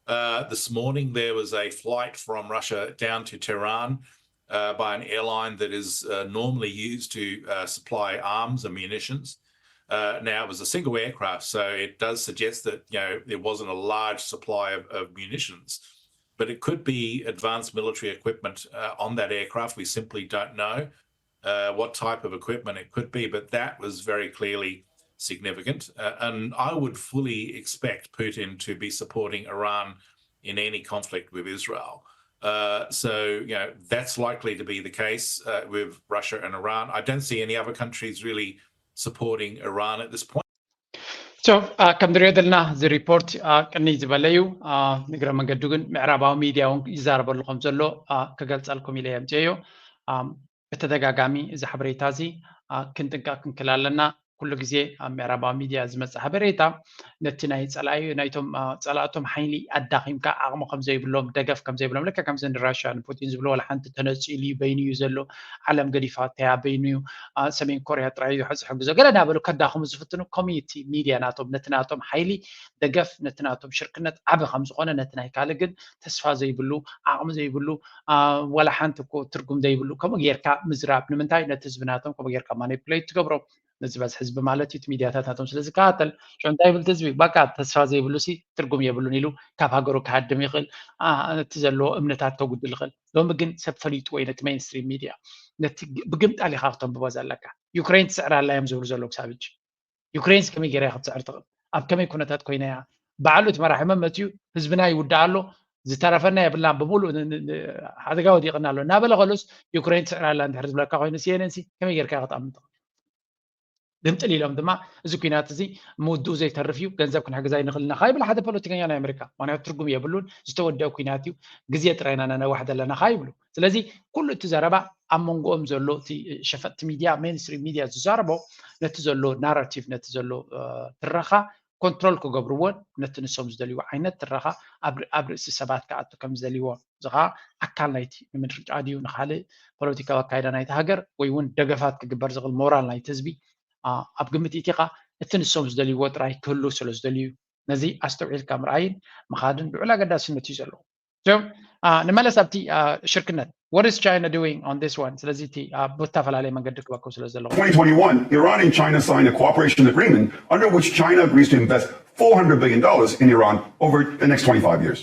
Uh, this morning, there was a flight from Russia down to Tehran uh, by an airline that is uh, normally used to uh, supply arms and munitions. Uh, now, it was a single aircraft, so it does suggest that you know there wasn't a large supply of, of munitions, but it could be advanced military equipment uh, on that aircraft. We simply don't know uh, what type of equipment it could be, but that was very clearly significant. Uh, and I would fully expect Putin to be supporting Iran in any conflict with Israel. Uh, so, you know, that's likely to be the case uh, with Russia and Iran. I don't see any other countries really supporting Iran at this point. So, uh, ከም ንሪኦ ዘለና እዚ ሪፖርት uh, ቅንይ ዝበለ እዩ። Uh, ንግረ መንገዱ ግን ምዕራባዊ ሚድያ እውን ይዛረበሉ ከም ዘሎ uh, ክገልጸልኩም ኢለ የምፅኦ እዩ። Um, ብተደጋጋሚ እዚ ሓበሬታ እዚ uh, ክንጥንቀቅ ክንክል ኣለና። ኩሉ ግዜ ኣብ ምዕራባዊ ሚድያ ዝመፅእ ሓበሬታ ነቲ ናይ ፀላኢ ናይቶም uh, ፀላእቶም ሓይሊ ኣዳኺምካ ዓቕሚ ከም ዘይብሎም ደገፍ ከም ዘይብሎም ልክዕ ከምዚ ንራሽያ ንፑቲን ዝብሎ ዋላ ሓንቲ ተነፂሉ እዩ በይኑ እዩ ዘሎ ዓለም ገዲፋ ተያ በይኑ እዩ uh, ሰሜን ኮርያ ጥራይ እዩ ሕዚ ሕግዞ ገለ እናበሉ ከዳኽሙ ዝፍትኑ ኮሚኒቲ ሚድያ ናቶም ነቲ ናቶም ሓይሊ ደገፍ ነቲ ናቶም ሽርክነት ዓቢ ከም ዝኾነ ነቲ ናይ ካልእ ግን ተስፋ ዘይብሉ ዓቕሚ ዘይብሉ uh, ዋላ ሓንቲ እኮ ትርጉም ዘይብሉ ከምኡ ጌርካ ምዝራብ ንምንታይ ነቲ ህዝቢ ናቶም ከምኡ ጌርካ ማኒፕሌት ትገብሮ ነዚ በዚ ህዝቢ ማለት እዩ እቲ ሚድያታት ናቶም ስለ ዝከታተል ሽዑ እንታይ ይብል ህዝቢ በቃ ተስፋ ዘይብሉ ሲ ትርጉም የብሉን ኢሉ ካብ ሃገሩ ክሃድም ይኽእል እቲ ዘለዎ እምነታት ከጉድል ይኽእል ሎሚ ግን ሰብ ፈሊጡ ወይ ነቲ ሜንስትሪም ሚድያ ነቲ ብግምጣል ኢኻ ክተንብቦ ዘለካ ዩክሬን ትስዕር ኣላ እዮም ዝብሉ ዘለዉ ክሳብ ሕጂ ዩክሬን ከመይ ገይራ ክትስዕር ትኽእል ኣብ ከመይ ኩነታት ኮይና እያ ባዕሉ እቲ መራሒ መመፅኡ ህዝብና ይውዳእ ኣሎ ዝተረፈና የብላን ብምሉእ ሓደጋ ወዲቕና ኣሎ እናበለ ከሎስ ዩክሬን ትስዕር ኣላ እንድሕር ዝብለካ ኮይኑ ሲኤንኤን ሲ ከመይ ጌርካ ክትኣምን ትኽእል ግምጥል ኢሎም ድማ እዚ ኩናት እዚ ምውድኡ ዘይተርፍ እዩ ገንዘብ ክንሕግዛ ይንኽእል ኢና ካብ ይብል ሓደ ፖለቲከኛ ናይ ኣሜሪካ ምክንያቱ ትርጉም የብሉን ዝተወደአ ኩናት እዩ ግዜ ጥራይና ነነዋሕ ዘለና ካብ ይብሉ ስለዚ ኩሉ እቲ ዘረባ ኣብ መንጎኦም ዘሎ እቲ ሸፈጥቲ ሚድያ ሜንስትሪም ሚድያ ዝዛረቦ ነቲ ዘሎ ናራቲቭ ነቲ ዘሎ ትረኻ ኮንትሮል ክገብርዎን ነቲ ንሶም ዝደልይዎ ዓይነት ትረኻ ኣብ ርእሲ ሰባት ክኣቱ ከም ዝደልይዎ እዚ ከዓ ኣካል ናይቲ ንምድርጫ ድዩ ንካልእ ፖለቲካዊ ኣካይዳ ናይቲ ሃገር ወይ እውን ደገፋት ክግበር ዝኽእል ሞራል ናይቲ ህዝቢ ኣብ ግምት ኢቲኻ እቲ ንሶም ዝደልይዎ ጥራይ ክህሉ ስለ ዝደልዩ ነዚ ኣስተውዒልካ ምርኣይን ምኻድን ልዑል ኣገዳስነት እዩ ዘለዎ ንመለስ ኣብቲ ሽርክነት what is China doing on this one ስለዚ እቲ ብዝተፈላለየ መንገዲ ክበክብ ስለ ዘለዎ twenty twenty-one, Iran and China signed a cooperation agreement under which China agrees to invest four hundred billion dollars in Iran over the next twenty-five years.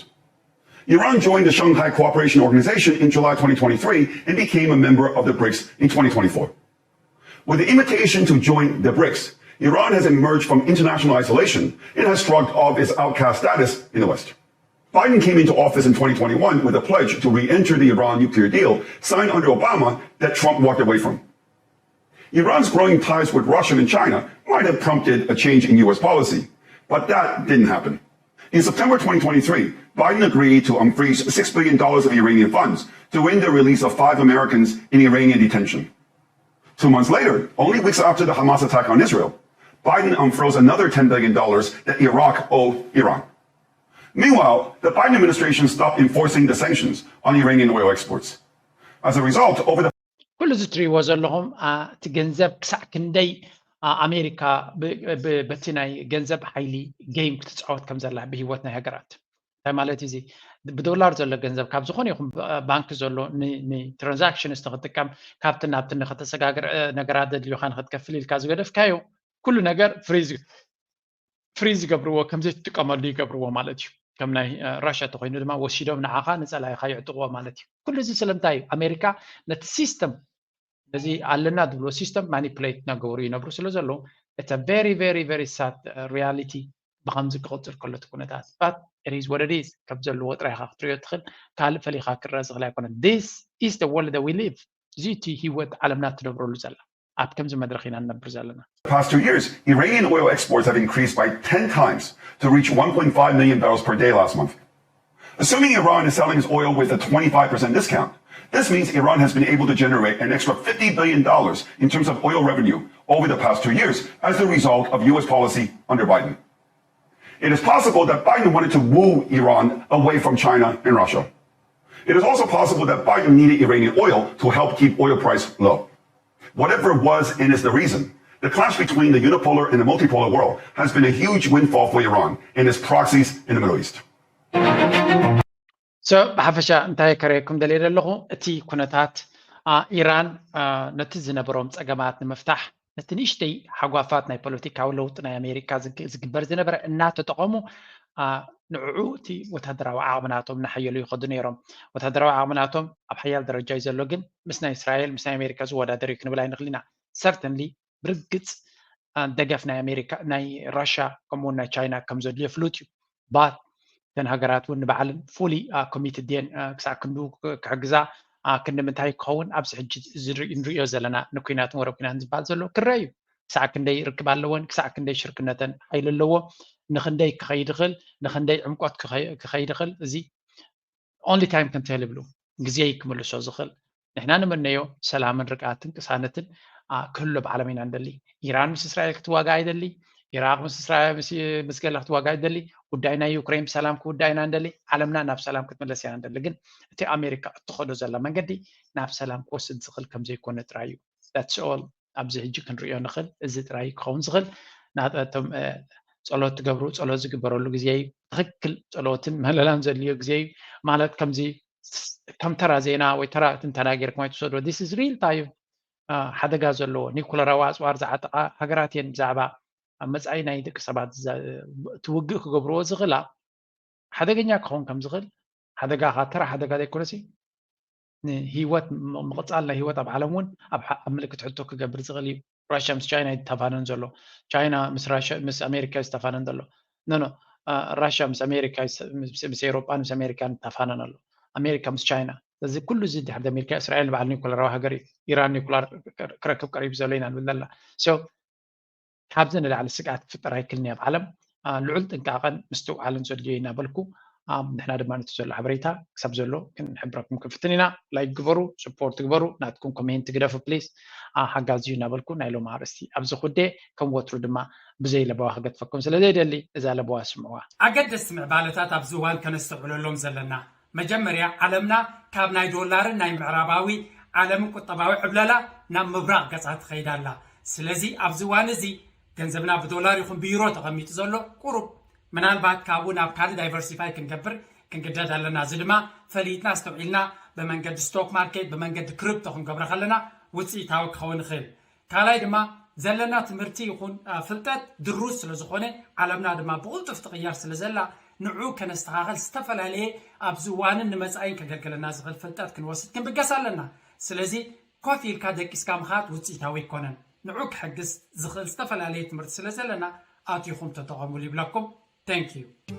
Iran joined the Shanghai Cooperation Organization in July twenty twenty-three and became a member of the brics in twenty twenty-four. With the invitation to join the brics, Iran has emerged from international isolation and has shrugged off its outcast status in the West. Biden came into office in twenty twenty-one with a pledge to re-enter the Iran nuclear deal signed under Obama that Trump walked away from. Iran's growing ties with Russia and China might have prompted a change in U S policy, but that didn't happen. In September twenty twenty-three, Biden agreed to unfreeze six billion dollars of Iranian funds to win the release of five Americans in Iranian detention. Two months later, only weeks after the Hamas attack on Israel, Biden unfroze another ten billion dollars that Iraq owed Iran. Meanwhile, the Biden administration stopped enforcing the sanctions on Iranian oil exports. As a result, over the ኩሉ እዚ ትሪእዎ ዘለኹም እቲ ገንዘብ ክሳዕ ክንደይ ኣሜሪካ በቲ ናይ ገንዘብ ሓይሊ ጌም ክትፃወት ከም ዘላ ብሂወት ናይ ሃገራት እንታይ ማለት እዚ ብዶላር ዘሎ ገንዘብ ካብ ዝኾነ ይኹን ባንክ ዘሎ ንትራንዛክሽንስ ንክትጥቀም ካብቲ ናብቲ ንክተሰጋግር ነገራት ዘድልዩካ ንክትከፍል ኢልካ ዝገደፍካዮ ኩሉ ነገር ፍሪዝ ይገብርዎ ከም ዘይትጥቀመሉ ይገብርዎ ማለት እዩ ከም ናይ ራሽያ ተኮይኑ ድማ ወሲዶም ንዓኻ ንፀላኢካ ይዕጥቅዎ ማለት እዩ ኩሉ እዚ ስለምንታይ እዩ ኣሜሪካ ነቲ ሲስተም ነዚ ኣለና ዝብሎ ሲስተም ማኒፕሌት እናገበሩ ይነብሩ ስለ ዘለዉ እቲ very very very sad reality ብከምዚ ክቅፅል ከሎ እቲ ኩነታት but it is what it is ከም ዘለዎ ጥራይካ ክትሪኦ ትኽእል ካልእ ፈሊካ ክረኣ ዝኽእል ኣይኮነን this is the world that we live እዚ እቲ ህይወት ዓለምና ትነብረሉ ዘላ ኣብ ከምዚ መድረክ ኢና ንነብር ዘለና past two years, Iranian oil exports have increased by ten times to reach one point five million barrels per day last month. Assuming Iran is selling its oil with a twenty-five percent discount, this means Iran has been able to generate an extra fifty billion dollars in terms of oil revenue over the past two years as the result of U S policy under Biden. It is possible that Biden wanted to woo Iran away from China and Russia. It is also possible that Biden needed Iranian oil to help keep oil price low. Whatever was and is the reason, the clash between the unipolar and the multipolar world has been a huge windfall for Iran and its proxies in the Middle East. So ብሓፈሻ እንታይ ከረየኩም ደልየ ዘለኹ እቲ ኩነታት ኢራን ነቲ ዝነበሮም ፀገማት ንምፍታሕ ነቲ ንእሽተይ ሓጓፋት ናይ ፖለቲካዊ ለውጢ ናይ ኣሜሪካ ዝግበር ዝነበረ እናተጠቐሙ ንዕዑ እቲ ወታደራዊ ዓቕሚ ናቶም እናሓየሉ ይኸዱ ነይሮም ወታደራዊ ዓቕሚ ናቶም ኣብ ሓያል ደረጃ እዩ ዘሎ ግን ምስ ናይ እስራኤል ምስ ናይ ኣሜሪካ ዝወዳደር እዩ ክንብል ኣይንኽእል ኢና certainly ብርግፅ ደገፍ ናይ ኣሜሪካ ናይ ራሽያ ከምኡውን ናይ ቻይና ከም ዘድልዮ ፍሉጥ እዩ but እተን ሃገራት እውን ንባዕለን fully committed ድየን ክሳዕ ክንዱ ክሕግዛ ክንዲ ምንታይ ክኸውን ኣብዚ ሕጂ ንሪኦ ዘለና ንኩናትን ወረብ ኩናትን ዝበሃል ዘሎ ክረአ እዩ ክሳዕ ክንደይ ርክብ ኣለወን ክሳዕ ክንደይ ሽርክነተን ሓይሊ ኣለዎ ንክንደይ ክኸይድ ይኽእል ንክንደይ ዕምቆት ክኸይድ ይኽእል እዚ only time can tell ይብሉ ግዜ ክምልሶ ዝኽእል ንሕና ንመነዮ ሰላምን ርግኣትን ቅሳነትን ክህሉ ኣብ ዓለም ኢና ንደሊ ኢራን ምስ እስራኤል ክትዋጋ ኣይደሊ ኢራቅ ምስ እስራኤል ምስ ገለ ክትዋጋ ኣይደሊ ጉዳይ ናይ ዩክሬን ብሰላም ክውዳእ ኢና ንደሊ ዓለምና ናብ ሰላም ክትምለስ ኢና ንደሊ ግን እቲ ኣሜሪካ እትኸዶ ዘላ መንገዲ ናብ ሰላም ክወስድ ዝኽእል ከምዘይኮነ ጥራይ እዩ that's all ኣብዚ ሕጂ ክንሪኦ ንኽእል እዚ ጥራይ ክኸውን ዝኽእል ናቶም ጸሎት ትገብሩ ጸሎት ዝግበረሉ ግዜ እዩ ትኽክል ጸሎትን ምህለላን ዘድልዮ ግዜ እዩ ማለት ከምዚ ከም ተራ ዜና ወይ ተራ ትንተና ጌርኩም ኣይትውሰድዎ this is real time ሓደጋ ዘለዎ ኒኩለራዊ ኣፅዋር ዝዓጠቓ ሃገራት እየን ብዛዕባ ኣብ መፃኢ ናይ ደቂ ሰባት እቲ ውግእ ክገብርዎ ዝኽእላ ሓደገኛ ክኸውን ከም ዝኽእል ሓደጋ ተራ ሓደጋ ዘይኮነሲ ንህይወት ምቕፃል ናይ ህይወት ኣብ ዓለም እውን ኣብ ምልክት ሕቶ ክገብር ዝኽእል እዩ ራሽያ ምስ ቻይና ይተፋነን ዘሎ ቻይና ምስ ኣሜሪካ ዝተፋነን ዘሎ ኖ ራሽያ ምስ ኣሜሪካ ምስ ኤሮጳን ምስ ኣሜሪካን ይተፋነን ኣሎ ኣሜሪካ ምስ ቻይና ስለዚ ኩሉ እዚ ድሕር ኣሜሪካ እስራኤል ንባዕል ኒኩለራዊ ሃገር እዩ ኢራን ኒኩላር ክረክብ ቀሪቡ ዘሎ ኢና ንብል ዘለና ካብዚ ንላዕሊ ስግኣት ክፍጠር ኣይክልን ኣብ ዓለም ልዑል ጥንቃቐን ምስትውዓልን ዘድልዮ እናበልኩ ንሕና ድማ ነቲ ዘሎ ሓበሬታ ክሳብ ዘሎ ክንሕብረኩም ክንፍትን ኢና ላይክ ግበሩ ስፖርት ግበሩ ናትኩም ኮሜንት ግደፉ ፕሊስ ሓጋዚ እዩ እናበልኩ ናይ ሎም ኣርእስቲ ኣብዚ ኩዴ ከም ወትሩ ድማ ብዘይ ለበዋ ክገድፈኩም ስለ ዘይደሊ እዛ ለበዋ ስምዕዋ ኣገደስቲ ምዕባለታት ኣብዚ እዋን ከነስተውዕለሎም ዘለና መጀመርያ ዓለምና ካብ ናይ ዶላርን ናይ ምዕራባዊ ዓለምን ቁጠባዊ ዕብለላ ናብ ምብራቕ ገጻ ትኸይድ ኣላ ስለዚ ኣብዚ እዋን እዚ ገንዘብና ብዶላር ይኹን ብዩሮ ተቐሚጡ ዘሎ ቁሩብ ምናልባት ካብኡ ናብ ካልእ ዳይቨርሲፋይ ክንገብር ክንግደድ ኣለና እዚ ድማ ፈሊጥና ኣስተውዒልና ብመንገዲ ስቶክ ማርኬት ብመንገዲ ክሪፕቶ ክንገብሮ ከለና ውፅኢታዊ ክኸውን ይኽእል ካልኣይ ድማ ዘለና ትምህርቲ ይኹን ፍልጠት ድሩዝ ስለ ዝኾነ ዓለምና ድማ ብቕልጡፍ ትቕየር ስለ ዘላ ንዑ ከነስተኻኸል ዝተፈላለየ ኣብዚ እዋንን ንመጻኢን ከገልግለና ዝኽእል ፍልጠት ክንወስድ ክንብገስ ኣለና። ስለዚ ኮፍ ኢልካ ደቂስካ ምኻድ ውጽኢታዊ ኣይኮነን። ንዑ ክሕግዝ ዝኽእል ዝተፈላለየ ትምህርቲ ስለ ዘለና ኣቲኹም ተጠቐሙሉ ይብለኩም። Thank you።